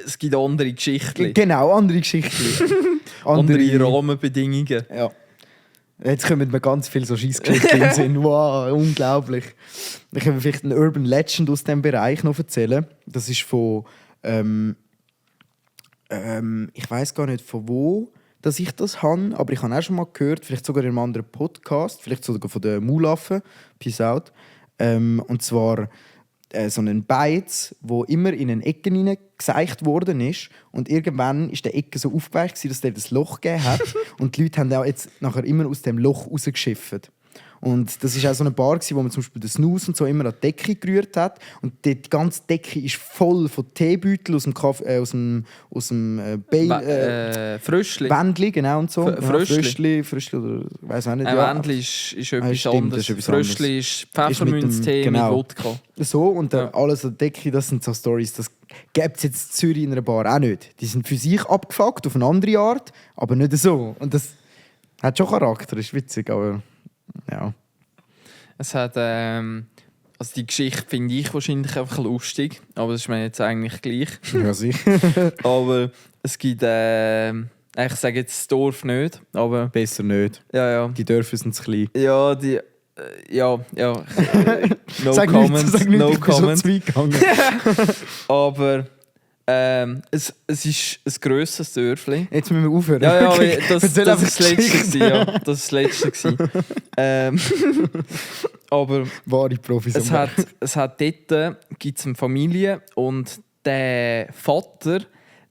es gibt andere Geschichten. Genau, andere Geschichten. Andere Rahmenbedingungen. Ja. Jetzt kommen mir ganz viele so Scheissgeschichten in den Sinn. Wow, unglaublich. Ich kann vielleicht eine Urban Legend aus diesem Bereich noch erzählen. Das ist von... ich weiß gar nicht von wo dass ich das habe, aber ich habe auch schon mal gehört, vielleicht sogar in einem anderen Podcast, vielleicht sogar von den Mulaffen, Peace out. Und zwar so einen Beiz, wo immer in eine Ecke geseicht worden ist und irgendwann ist der Ecke so aufgeweicht, dass der das Loch gegeben hat und die Leute haben auch jetzt nachher immer aus dem Loch rausgeschifft. Und das war auch so eine Bar, wo man zum Beispiel den Snus und so immer an die Decke gerührt hat. Und die ganze Decke ist voll von Teebeuteln aus dem Fröschli. Wändli, genau und so. Fröschli. Fröschli oder ich weiß auch nicht. Wändli ist etwas stimmt, anderes. das ist etwas Fröschli ist Pfefferminztee mit Wodka. So, und dann Ja. alles an der Decke, das sind so Storys, das gibt es jetzt in Zürich in einer Bar auch nicht. Die sind für sich abgefuckt, auf eine andere Art, aber nicht so. Und das hat schon Charakter, ist witzig, aber ja. Es hat, also die Geschichte finde ich wahrscheinlich einfach lustig, aber das ist mir jetzt eigentlich gleich. Ja, sicher. Aber es gibt, ich sage jetzt das Dorf nicht, aber Besser nicht. ja. Die Dörfer sind zu klein. Ja, die, ja. No Sag comments, nichts, no ich bin schon comments. zu weit gegangen. Aber es ist ein grösseres Dörfli. Jetzt müssen wir aufhören. Ja, Okay. das Erzähl einfach ist das Letzte Geschichten. gewesen, ja. Das ist das Letzte gewesen. Aber Wahre Profis. es hat dort gibt's eine Familie und der Vater,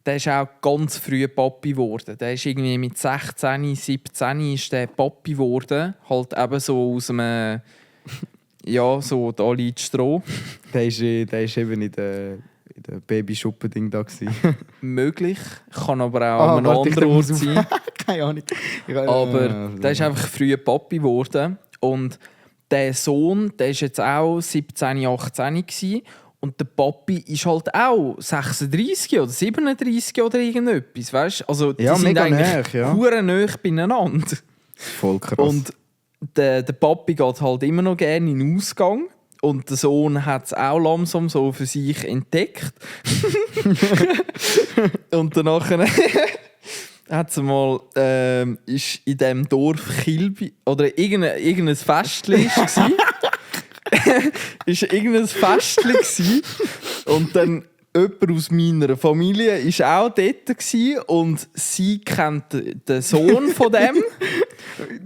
der ist auch ganz früh Papi geworden. Der ist irgendwie mit 16, 17 ist der Papi geworden. Halt eben so aus einem, ja, so da liegt Stroh. Der ist eben in der Babyschuppen-Ding da gewesen. Möglich, kann aber auch an einem warte, ich anderen Ort muss auf- sein. Keine Ahnung. Aber der ist einfach früh Papi geworden. Und der Sohn, der ist jetzt auch 17, 18 gewesen. Und der Papi ist halt auch 36 oder 37 oder irgendetwas. Weißt? Also die Ja, sind mega eigentlich nah, ja. hure nah beieinander. Voll krass. Und der Papi geht halt immer noch gerne in den Ausgang. Und der Sohn hat es auch langsam so für sich entdeckt. Und danach hat es mal ist in diesem Dorf Kilby oder irgendein Festli war. Ist irgendein Festli gsi. Und dann jemand aus meiner Familie war auch dort gsi und sie kennt den Sohn von dem.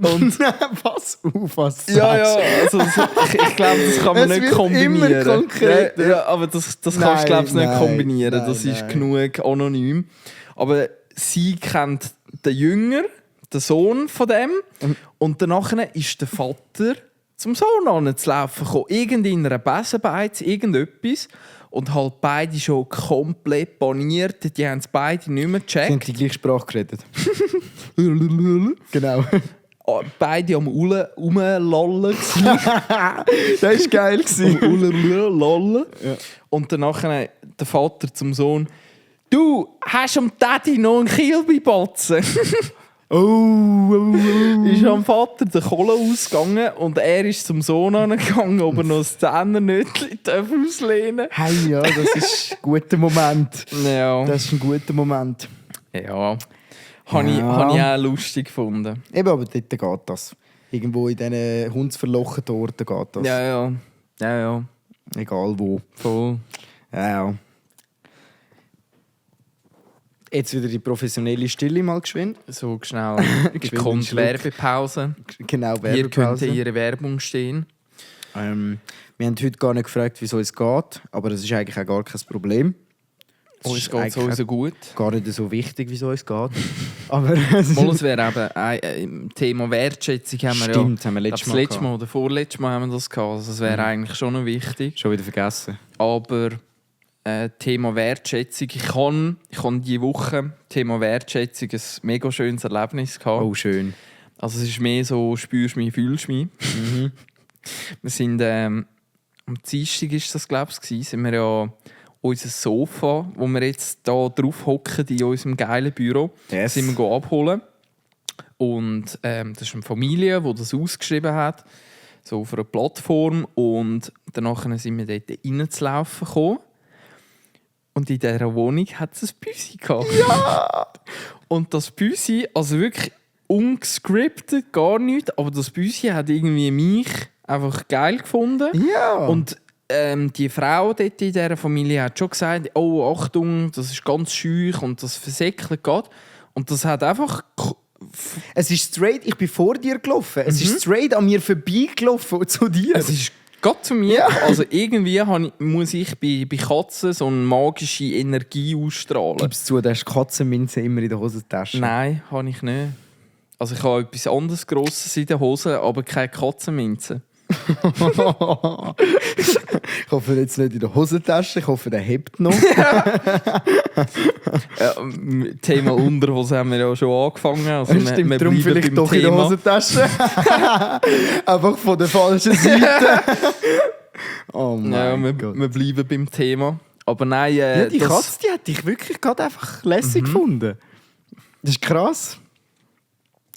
Und Was? Was ja, sagst du? also ich glaube, das kann man Es nicht wird kombinieren. immer konkreter. Ja, aber das kannst du, Nein, glaube ich, nicht nein, kombinieren. nein, Das ist nein. genug anonym. Aber sie kennt den Jünger, den Sohn von dem. Und danach ist der Vater zum Sohn anzulaufen gekommen. Irgendeiner Besenbeiz, irgendetwas. Und halt beide schon komplett paniert. Die haben es beide nicht mehr Sie haben gecheckt. die gleiche Sprache geredet. Genau. Beide am rumlallen. Das war geil. Lallen. Und dann nachher der Vater zum Sohn: Du, hast am Daddy noch einen Kilby-Batzen? Ist am Vater der Kohle ausgegangen und er ist zum Sohn angegangen, ob er noch das Zehner-Nötchen auslehnen darf. Hey, ja, das ist ein guter Moment. Ja, Das ist ein guter Moment. ja. Habe ich auch lustig gefunden. Eben, aber dort geht das. Irgendwo in diesen hundsverlochten Orten geht das. Ja. Egal wo. Voll. Ja. Jetzt wieder die professionelle Stille mal geschwind. So schnell. Geschwind Kommt einen Schluck. Werbepause. Genau, Hier könnte Werbepause. Ihre Werbung stehen. Wir haben heute gar nicht gefragt, wieso es geht, aber das ist eigentlich auch gar kein Problem. Es Uns ist geht es eigentlich so gut. gar nicht so wichtig, wieso es geht. Aber Mal, es wäre eben im Thema Wertschätzung haben wir Stimmt, ja. haben wir Das letzte Mal oder vorletztes Mal haben wir das gehabt. Also das wäre eigentlich schon noch wichtig. Schon wieder vergessen. Aber Thema Wertschätzung. Ich habe diese Woche Thema Wertschätzung ein mega schönes Erlebnis gehabt. Oh, schön. Also es ist mehr so, spürst mich, fühlst mich. Wir sind am Dienstag ist das, glaube ich, sind wir ja unser Sofa, wo wir jetzt da drauf hocken in unserem geilen Büro, Yes. sind wir abholen. Und das ist eine Familie, die das ausgeschrieben hat, so auf einer Plattform. Und danach sind wir dort reinzulaufen gekommen. Und in dieser Wohnung hat es ein Büsi gehabt. Ja! Und das Büsi, also wirklich ungescriptet, gar nichts, aber das Büsi hat irgendwie mich einfach geil gefunden. Ja. Und die Frau dort in dieser Familie hat schon gesagt, oh Achtung, das ist ganz schüch und das versäckelt geht. Und das hat einfach... Es ist straight, ich bin vor dir gelaufen. Es ist straight an mir vorbeigelaufen zu dir. Es ist gerade zu mir. Ja. Also irgendwie muss ich bei Katzen so eine magische Energie ausstrahlen. Gib's zu, du hast Katzenminze immer in der Hosentasche. Nein, habe ich nicht. Also ich habe etwas anderes Grosses in der Hose, aber keine Katzenminze. Ich hoffe jetzt nicht in der Hosentasche, ich hoffe, der hebt noch. Thema Unterhose haben wir ja schon angefangen. Also Stimmt, wir darum bleiben vielleicht beim doch in der Thema. Hosentasche. Einfach von der falschen Seite. Oh mein Ja, Gott. wir bleiben beim Thema. Aber nein, Ja, die das- Katze, die hätte ich wirklich gerade einfach lässig gefunden. Das ist krass.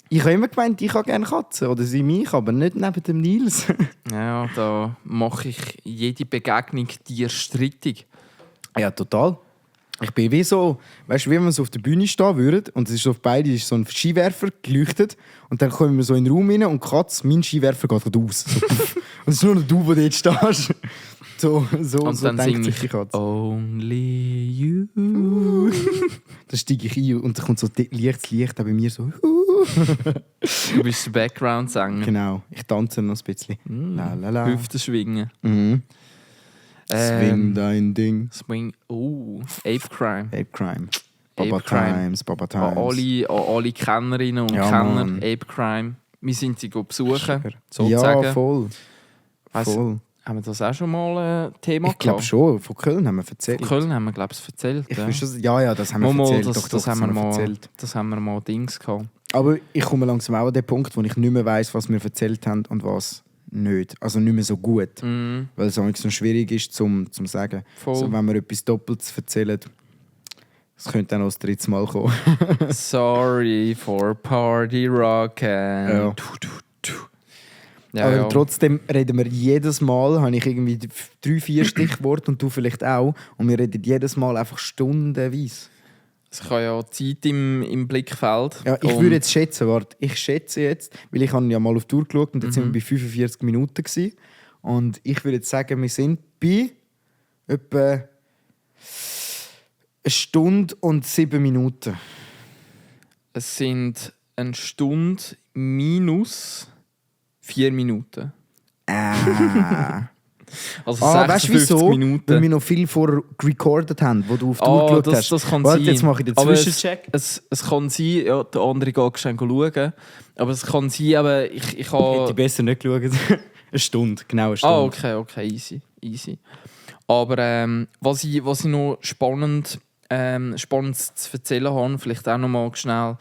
Ich habe immer gemeint, ich habe gerne Katzen. Oder sie mich, aber nicht neben dem Nils. Ja, da mache ich jede Begegnung dir strittig. Ja, total. Ich bin wie so, weißt du, wie wenn wir so auf der Bühne stehen würden und es ist auf beide ist so ein Skiwerfer geleuchtet und dann kommen wir so in den Raum rein und die Katze, mein Skiwerfer geht gerade aus. So, und es ist nur noch du, der dort stehst. So Und dann denkt singe sich ich die Katze. Only you. Dann steige ich ein und dann kommt so leichtes Licht auch bei mir so. Du bist der Background-Sänger. Genau, ich tanze noch ein bisschen. La, la, la. Hüften schwingen. Mhm. Swing dein Ding. Swing. Oh, Ape Crime. Ape Crime. Ape Baba Crime. Times, Baba An Times. alle Kennerinnen und Ja, Kenner, Mann. Ape Crime. Wir sind sie besuchen, Ja, sozusagen. voll. Weiss- voll. Haben wir das auch schon mal ein Thema Ich glaube gehabt? schon, von Köln haben wir erzählt. Von Köln haben wir, glaube ich, erzählt. Ich ja. bin schon, ja, das haben wir Mal, erzählt. das haben wir mal, erzählt. das haben wir mal Dings gehabt. Aber ich komme langsam auch an den Punkt, wo ich nicht mehr weiss, was wir erzählt haben und was nicht. Also nicht mehr so gut. Mhm. Weil es manchmal so schwierig ist, zum sagen. Voll. So, wenn wir etwas Doppeltes erzählen, es könnte dann auch das dritte Mal kommen. Sorry for Party Rockin'. Ja. Ja, Aber ja. trotzdem reden wir jedes Mal, habe ich irgendwie 3-4 Stichworte und du vielleicht auch. Und wir reden jedes Mal einfach stundenweise. Ich habe ja Zeit im Blickfeld. Ja, ich Und- würde jetzt schätzen, warte, ich schätze jetzt, weil ich habe ja mal auf die Tour geschaut und jetzt sind wir bei 45 Minuten gewesen. Und ich würde jetzt sagen, wir sind bei etwa 1 Stunde und 7 Minuten. Es sind 1 Stunde minus 4 Minuten. Also weißt du 56 wieso? Minuten. Weil wir noch viel vor recorded haben, wo du auf die Uhr geschaut hast. Das kann Warte, sein. jetzt mache ich den Aber Zwischencheck. Es kann sein, ja, der andere geht schnell schauen. Aber es kann sein, aber ich Hätte habe... ich besser nicht geschaut. Eine Stunde, genau eine Stunde. Okay, easy. Aber was ich noch spannend zu erzählen habe, vielleicht auch noch mal schnell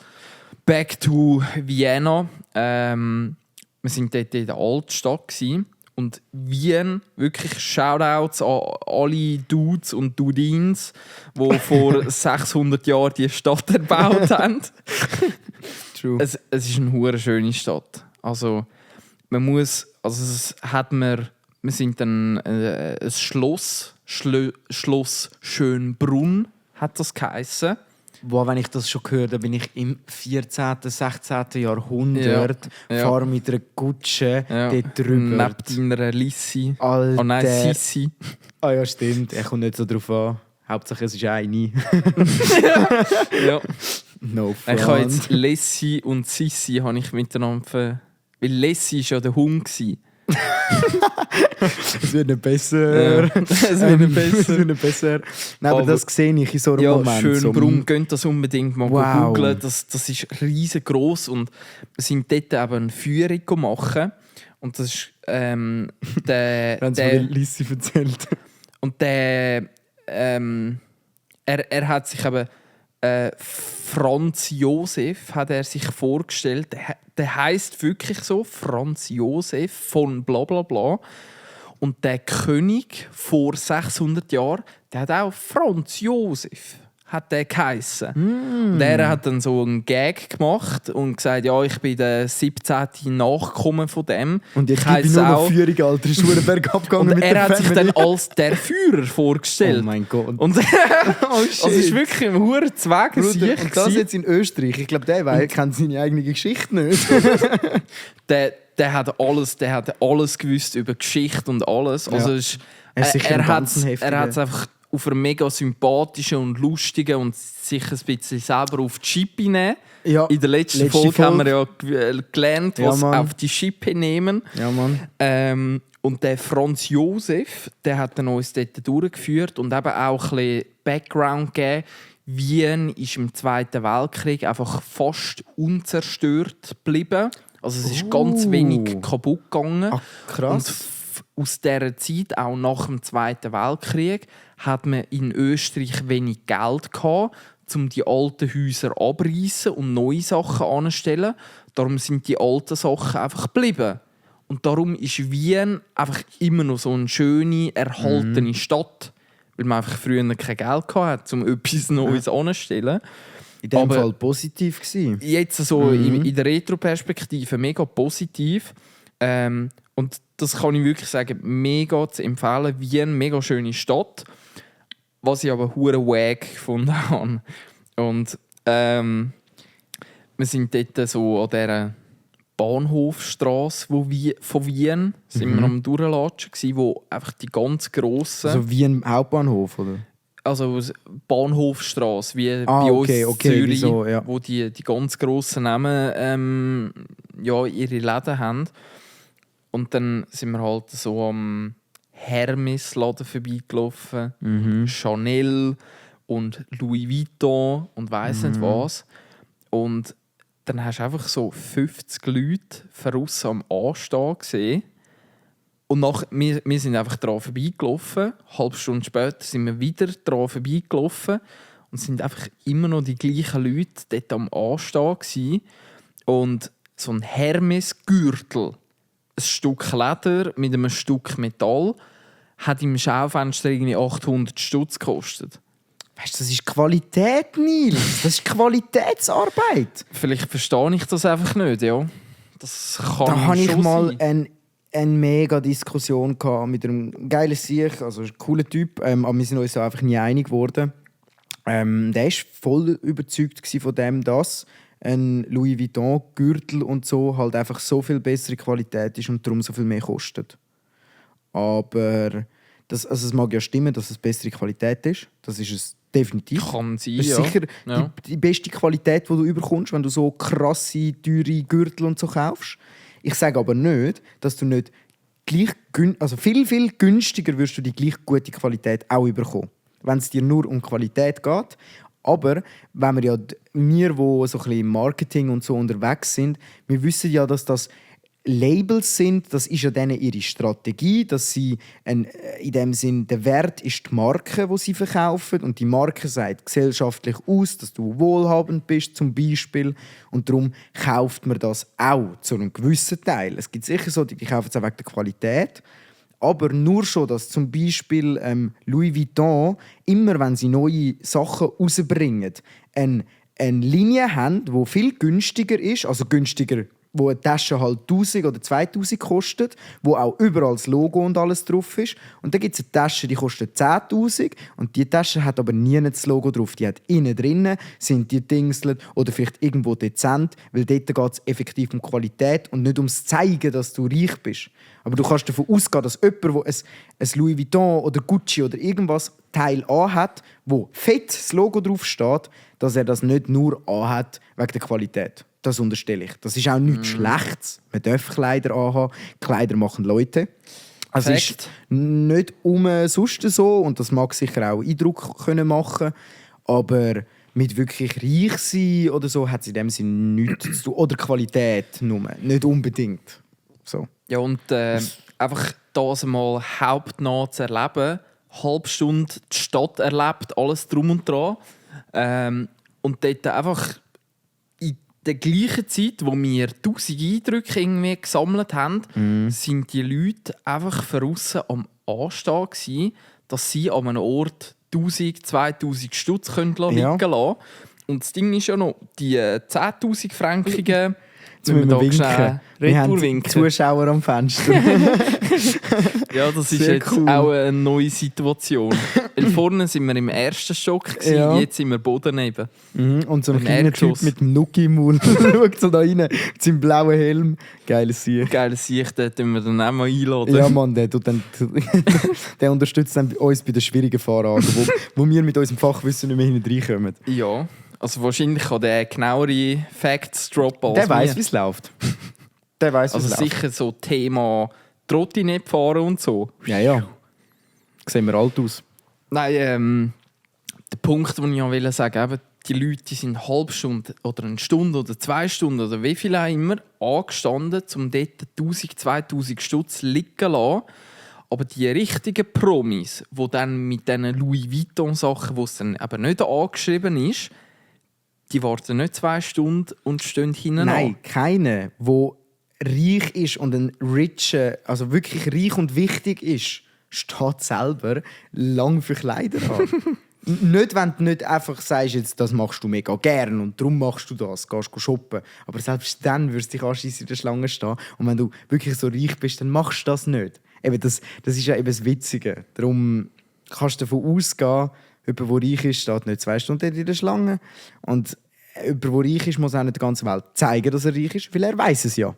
back to Vienna. Wir sind dort in der Altstadt gewesen. Und Wien, wirklich Shoutouts an alle Dudes und Dudins, die vor 600 Jahren die Stadt erbaut haben. True. Es ist eine hure schöne Stadt. Also wir sind dann ein Schloss Schönbrunn hat das geheissen. Boah, wenn ich das schon gehört habe, bin ich im 14., 16. Jahrhundert, fahre mit einer Kutsche dort drüber. Neben deiner Lissi. Alter. Oh nein, Sissi. Ah ja, stimmt. Er kommt nicht so drauf an. Hauptsache es ist eine. Ja. No front. Ich habe jetzt Lessi und Sissi habe ich miteinander weil Lessi war ja der Hund. Es wird nicht besser. Es wird nicht besser. Nein, aber das sehe ich in so einem Moment. Schönbrunn, könnt das unbedingt mal Wow. googlen. Das ist riesengroß und wir sind dort eben eine Führung machen. Und das ist Haben sie mir Lissi erzählt. und er hat sich eben Franz Josef hat er sich vorgestellt. Der heisst wirklich so Franz Josef von bla bla bla. Und der König vor 600 Jahren, der hat auch Franz Josef hat der geheissen. Und er hat dann so einen Gag gemacht und gesagt, ja, ich bin der 17. Nachkommen von dem. Und ich heisse bin nur noch auch- Führung, Alter. Ist nur bergab gegangen Und mit er der hat sich Family. dann als der Führer vorgestellt. Oh mein Gott. Und also es ist wirklich ein hoher Zweig. Bruder, und das jetzt in Österreich. Ich glaube, der kennt seine eigene Geschichte nicht. Der hat alles gewusst über Geschichte und alles. Ja. Also Er ist sicher ein ganz er heftiger- hat es einfach auf eine mega sympathische und lustige und sich ein bisschen selber auf die Schippe nehmen. Ja, In der letzten letzte Folge haben wir Folge. ja gelernt, Ja, was Mann. auf die Schippe nehmen. Ja, Mann. Und der Franz Josef, der hat dann uns dort durchgeführt und eben auch ein bisschen Background gegeben. Wien ist im Zweiten Weltkrieg einfach fast unzerstört geblieben. Also es ist ganz wenig kaputt gegangen. Ach, krass. Und aus dieser Zeit, auch nach dem Zweiten Weltkrieg, hat man in Österreich wenig Geld gehabt, um die alten Häuser abreißen und neue Sachen anzustellen. Darum sind die alten Sachen einfach geblieben. Und darum ist Wien einfach immer noch so eine schöne, erhaltene Stadt. Weil man einfach früher kein Geld hatte, um etwas Neues anzustellen. In dem aber- Fall positiv gewesen. Jetzt so in der Retro-Perspektive mega positiv. Und das kann ich wirklich sagen, mega zu empfehlen. Wien, mega schöne Stadt. Was ich aber hure wack gefunden habe. Und wir sind dort so an dieser Bahnhofstrasse von Wien sind wir am Durchlatschen gsi, wo einfach die ganz grossen... Also wie ein Hauptbahnhof, oder? Also Bahnhofstrasse, wie Ah, bei okay, uns okay, Zürich, wieso, ja. wo die ganz grossen Namen ihre Läden haben. Und dann sind wir halt so am Hermes-Laden vorbeigelaufen, Chanel und Louis Vuitton und weiss nicht was. Und dann hast du einfach so 50 Leute draussen am Anstehen gesehen. Und wir sind einfach daran vorbeigelaufen. Eine halbe Stunde später sind wir wieder daran vorbeigelaufen. Und es sind einfach immer noch die gleichen Leute dort am Anstehen gewesen. Und so ein Hermes-Gürtel, ein Stück Leder mit einem Stück Metall, hat im Schaufenster irgendwie 800 Stutz gekostet. Weißt du, das ist Qualität, Nils. Das ist Qualitätsarbeit. Vielleicht verstehe ich das einfach nicht, ja. Das kann Da hatte ich schon mal sein. eine mega Diskussion mit einem geilen Sieg, also ein cooler Typ, aber wir sind uns da einfach nie einig geworden. Der war voll überzeugt von dem, dass ein Louis Vuitton Gürtel und so halt einfach so viel bessere Qualität ist und darum so viel mehr kostet. Aber es mag ja stimmen, dass es bessere Qualität ist. Das ist Definitiv. Kann sein, Das ist ja. sicher Ja. die beste Qualität, die du überkommst, wenn du so krasse, teure Gürtel und so kaufst. Ich sage aber nicht, dass du nicht also viel, viel günstiger wirst du die gleich gute Qualität auch überkommen, wenn es dir nur um Qualität geht. Aber wenn wir die so ein bisschen im Marketing und so unterwegs sind, wir wissen ja, dass das Labels sind, das ist ja denen ihre Strategie, dass sie in dem Sinn, der Wert ist die Marke, die sie verkaufen, und die Marke sagt gesellschaftlich aus, dass du wohlhabend bist zum Beispiel, und darum kauft man das auch zu einem gewissen Teil. Es gibt sicher so, die kaufen es auch wegen der Qualität, aber nur schon, dass zum Beispiel Louis Vuitton immer, wenn sie neue Sachen rausbringen, eine Linie haben, die viel günstiger ist, also günstiger, wo eine Tasche halt 1000 oder 2000 kostet, wo auch überall das Logo und alles drauf ist. Und dann gibt es eine Tasche, die kostet 10'000 und die Tasche hat aber nie das Logo drauf. Die hat innen drinnen, sind die Dingselt oder vielleicht irgendwo dezent, weil dort geht es effektiv um Qualität und nicht ums Zeigen, dass du reich bist. Aber du kannst davon ausgehen, dass jemand, der ein Louis Vuitton oder Gucci oder irgendwas Teil anhat, wo fett das Logo drauf steht, dass er das nicht nur anhat wegen der Qualität. Das unterstelle ich. Das ist auch nichts Schlechtes. Man darf Kleider anhaben. Kleider machen Leute. Es ist nicht sonst so und das mag sicher auch Eindruck können machen, aber mit wirklich reich sein oder so hat es in dem Sinne nichts zu tun. Oder Qualität nur. Nicht unbedingt. So. Ja, und einfach das mal hauptnah zu erleben, halbe Stunde die Stadt erlebt, alles drum und dran. Und dort einfach in der gleichen Zeit, wo wir 1000 Eindrücke irgendwie gesammelt haben, sind die Leute einfach draussen am Anstehen gewesen, dass sie an einem Ort 1000, 2000 Stutz liegen lassen. Und das Ding ist ja noch, die 10'000 Frankigen. Jetzt müssen wir winken. Wir haben winken. Zuschauer am Fenster. Ja, das ist Sehr jetzt cool. auch eine neue Situation. Weil vorne sind wir im ersten Stock, Ja. jetzt sind wir Boden neben. Und so ein Ein kleiner Typ Erdgeschoss. mit dem Nuki im Mund schaut so da rein, mit seinem blauen Helm. Geiles Sieg. Geiles Sicht, den tun wir dann auch mal einladen. Ja, Mann, der unterstützt dann uns bei den schwierigen Fahrraden, wo wir mit unserem Fachwissen nicht mehr hinten reinkommen. Ja, also wahrscheinlich kann der genauere Facts droppen als Der weiss, wir. wie es läuft. Der weiss, wie Also es läuft. sicher so Thema Trottinett fahren und so. Ja. Sehen wir alt aus. Nein, der Punkt, den ich auch sagen wollte, eben, die Leute die sind eine halbe Stunde oder eine Stunde oder 2 Stunden oder wie viel auch immer angestanden, um dort 1000, 2000 Stutz liegen zu lassen. Aber die richtigen Promis, die dann mit diesen Louis Vuitton-Sachen, wo es dann eben nicht angeschrieben ist, die warten nicht 2 Stunden und stehen hinten Nein, an. keiner, der reich ist und ein richer, also wirklich reich und wichtig ist, steht selber lang für Kleider an. Nicht, wenn du nicht einfach sagst, jetzt, das machst du mega gern und darum machst du das, gehst shoppen. Aber selbst dann wirst du dich anschliessend in der Schlange stehen. Und wenn du wirklich so reich bist, dann machst du das nicht. Eben das ist ja eben das Witzige. Darum kannst du davon ausgehen, jemand, der reich ist, steht nicht 2 Stunden in der Schlange. Und jemand, der reich ist, muss auch nicht der ganzen Welt zeigen, dass er reich ist, weil er weiß es ja.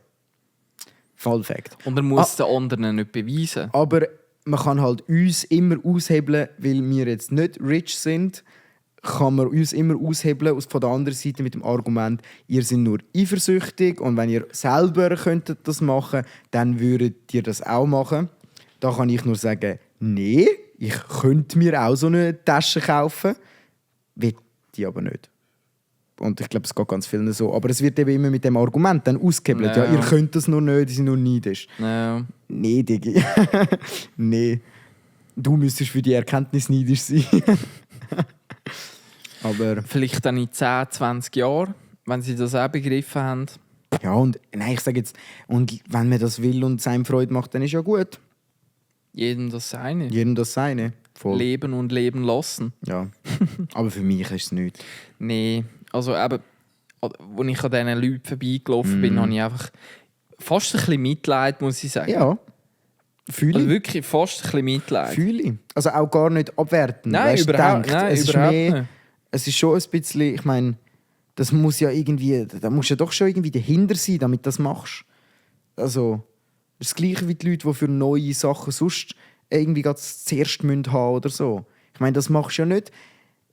Fun Fact. Und er muss den anderen nicht beweisen. Aber man kann halt uns immer aushebeln, weil wir jetzt nicht rich sind, kann man uns immer aushebeln von der anderen Seite mit dem Argument, ihr seid nur eifersüchtig und wenn ihr selber könntet das machen, dann würdet ihr das auch machen. Da kann ich nur sagen, nee, ich könnte mir auch so eine Tasche kaufen, will die aber nicht. Und ich glaube, es geht ganz vielen so. Aber es wird eben immer mit dem Argument dann ausgehebelt. Ja, ihr könnt das nur nicht, die sind nur neidisch. Ja. Nee, Diggi. Nee. Du müsstest für die Erkenntnis neidisch sein. Aber Vielleicht dann in 10, 20 Jahren, wenn sie das auch begriffen haben. ja, und nein, ich sage jetzt, und wenn man das will und es einem Freude macht, dann ist ja gut. Jedem das seine. Jedem das seine. Voll. Leben und leben lassen. Ja. Aber für mich ist es nichts. Nee, also eben, als ich an diesen Leuten vorbeigelaufen bin, habe ich einfach fast ein bisschen Mitleid, muss ich sagen. Ja. Fühle Also ich. wirklich fast ein bisschen Mitleid. Fühle ich. Also auch gar nicht abwerten. Nein, Weisst, überhaupt, denkt, nein, es ist überhaupt mehr, nicht. es ist schon ein bisschen, ich meine, das muss ja irgendwie, da musst du ja doch schon irgendwie dahinter sein, damit du das machst. Also, das ist das Gleiche wie die Leute, die für neue Sachen sonst irgendwie zuerst haben müssen oder so. Ich meine, das machst du ja nicht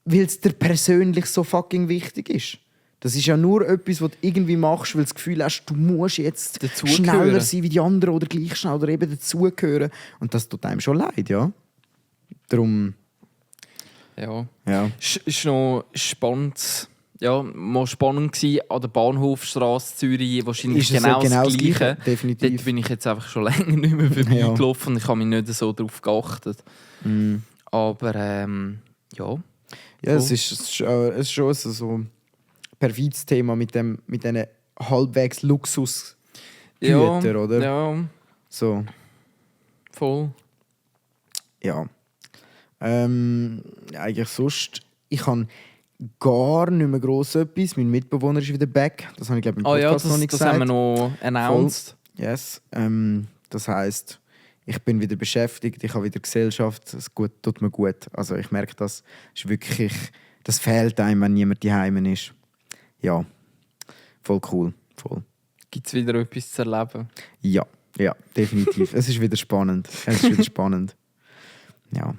weil es dir persönlich so fucking wichtig ist. Das ist ja nur etwas, was du irgendwie machst, weil du das Gefühl hast, du musst jetzt schneller sein wie die anderen oder gleich schnell oder eben dazugehören. Und das tut einem schon leid, ja. Darum... Ja. Ja. Noch spannend. Ja, mal spannend gewesen, an der Bahnhofstrasse Zürich, wahrscheinlich Ist genau es das Gleiche. Definitiv. Dort bin ich jetzt einfach schon länger nicht mehr vorbeigelaufen und ich habe mich nicht so darauf geachtet. Aber ja. Ja, es ist schon so ein perfides Thema mit diesen halbwegs Luxusgütern, oder? Ja, So. voll. Ja. Eigentlich sonst, ich habe gar nicht mehr gross etwas. Mein Mitbewohner ist wieder back. Das habe ich, glaube ich, im Podcast noch nicht das gesagt. haben wir noch announced. Yes. Das heisst, ich bin wieder beschäftigt, ich habe wieder Gesellschaft. Es tut mir gut. Also ich merke, das ist wirklich, das fehlt einem, wenn niemand daheim ist. Ja, voll cool. Voll. Gibt es wieder etwas zu erleben? Ja, definitiv. Es ist wieder spannend. Ja.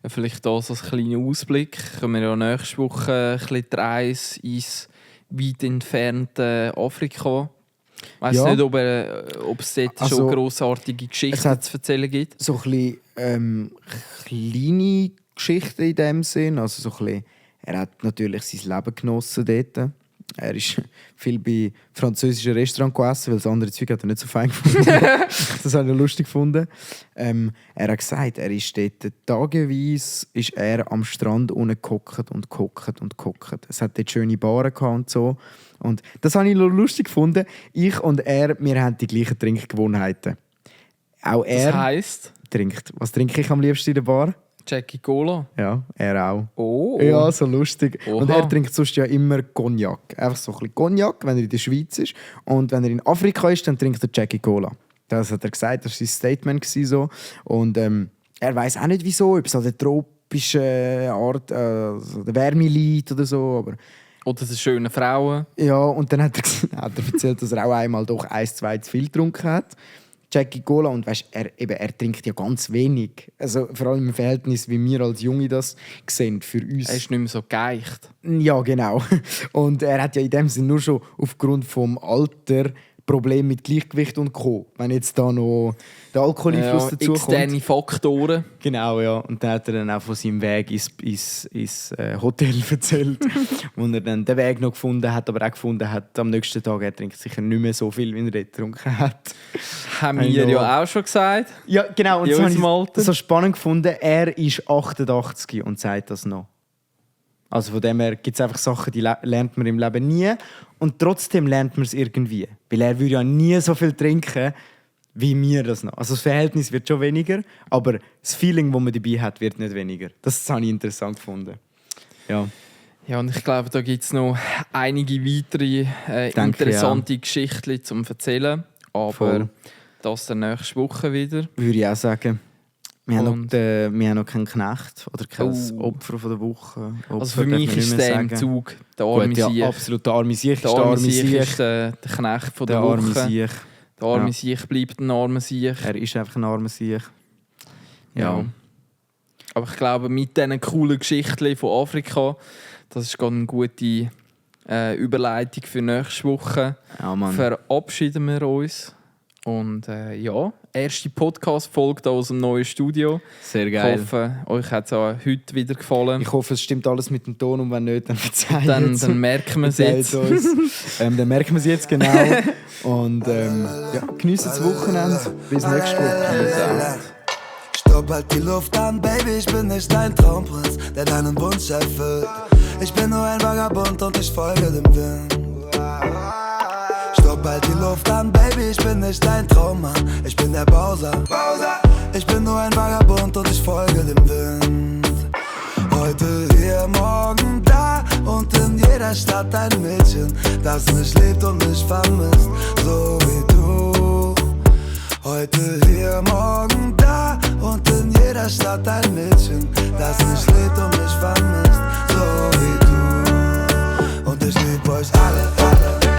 Vielleicht hier so ein kleiner Ausblick. Können wir ja nächste Woche ein bisschen die Reise ins weit entfernte Afrika. Ich weiss nicht, ob es dort schon grossartige Geschichten zu erzählen gibt. So ein bisschen kleine Geschichten in dem Sinn. Also so ein bisschen, er hat natürlich sein Leben genossen dort. Er ist viel bei französischen Restaurants gegessen, weil das andere Zeug hat er nicht so fein gefunden. Das habe ich lustig gefunden. Er hat gesagt, er ist dort tageweise ist er am Strand unten gehockt und gehockt. Es hat dort schöne Baren und so. Und das habe ich lustig gefunden. Ich und er, wir haben die gleichen Trinkgewohnheiten. Auch er Das heisst? trinkt. Was trinke ich am liebsten in der Bar? Jackie Cola. Ja, er auch. Oh. Ja, so lustig. Oha. Und er trinkt sonst ja immer Cognac. Einfach so ein bisschen Cognac, wenn er in der Schweiz ist. Und wenn er in Afrika ist, dann trinkt er Jackie Cola. Das hat er gesagt, das war sein Statement. So. Und er weiss auch nicht wieso, ob es an der tropischen Art, also der Wärme liegt oder so. Aber Oder das schöne Frauen. ja, und dann hat er erzählt, dass er auch einmal doch 1-2 zu viel getrunken hat. Jackie Cola, und weißt, er trinkt ja ganz wenig. Also vor allem im Verhältnis, wie wir als Junge das sehen, für uns. Er ist nicht mehr so geeicht. Ja, genau. Und er hat ja in dem Sinne nur schon aufgrund vom Alter Probleme mit Gleichgewicht und Co. Wenn jetzt da noch der Alkoholeinfluss dazu externe kommt. Faktoren. Genau, ja. Und dann hat er dann auch von seinem Weg ins Hotel erzählt, wo er dann den Weg noch gefunden hat, aber auch gefunden hat, am nächsten Tag, er trinkt sicher nicht mehr so viel, wie er dort getrunken hat. Haben wir ja auch schon gesagt. Ja, genau. Und In das habe unserem Alter. ich so spannend gefunden. Er ist 88 und sagt das noch. Also von dem her gibt es einfach Sachen, die lernt man im Leben nie. Und trotzdem lernt man es irgendwie. Weil er würde ja nie so viel trinken, wie wir das noch. Also das Verhältnis wird schon weniger, aber das Feeling, das man dabei hat, wird nicht weniger. Das habe ich interessant gefunden. Ja. Ja, und ich glaube, da gibt es noch einige weitere interessante Geschichten zum Erzählen. Aber Voll. das dann nächste Woche wieder. Würde ich auch sagen. Wir haben Und- noch keinen Knecht oder kein Opfer von der Woche. Opfer Also für darf mich man nicht ist mehr der im sagen. Zug, der arme Gut, ja, Sieg. absolut. Der arme Sieg ist Der arme Sieg ist der Knecht von der Der arme Woche. Sieg. Der arme Ja. Sieg bleibt ein armer Sieg. Er ist einfach ein armer Sieg. Ja. Aber ich glaube, mit diesen coolen Geschichten von Afrika, das ist gerade eine gute Überleitung für nächste Woche. Ja, Mann. Verabschieden wir uns. Und ja, erste Podcast-Folge hier aus dem neuen Studio. Sehr Ich hoffe, euch hat es auch heute wieder gefallen. Ich hoffe, es stimmt alles mit dem Ton und wenn nicht, dann verzeiht Dann merken wir es jetzt. uns. Dann merken wir es jetzt genau. Und ja, geniessen das Wochenende. Bis nächste Woche. Stopp halt die Luft an, Baby, ich bin nicht dein Traumprinz, der deinen Wunsch erfüllt. Ich bin nur ein Vagabund und ich folge dem Wind. Stopp halt die Luft an, Baby, ich bin nicht dein Traummann, ich bin der Bowser. Ich bin nur ein Vagabund und ich folge dem Wind. Heute hier, morgen da und in jeder Stadt ein Mädchen, das mich liebt und mich vermisst, so wie du. Heute hier, morgen da und in jeder Stadt ein Mädchen, das mich liebt und mich vermisst, so wie du. Und ich lieb euch alle, alle.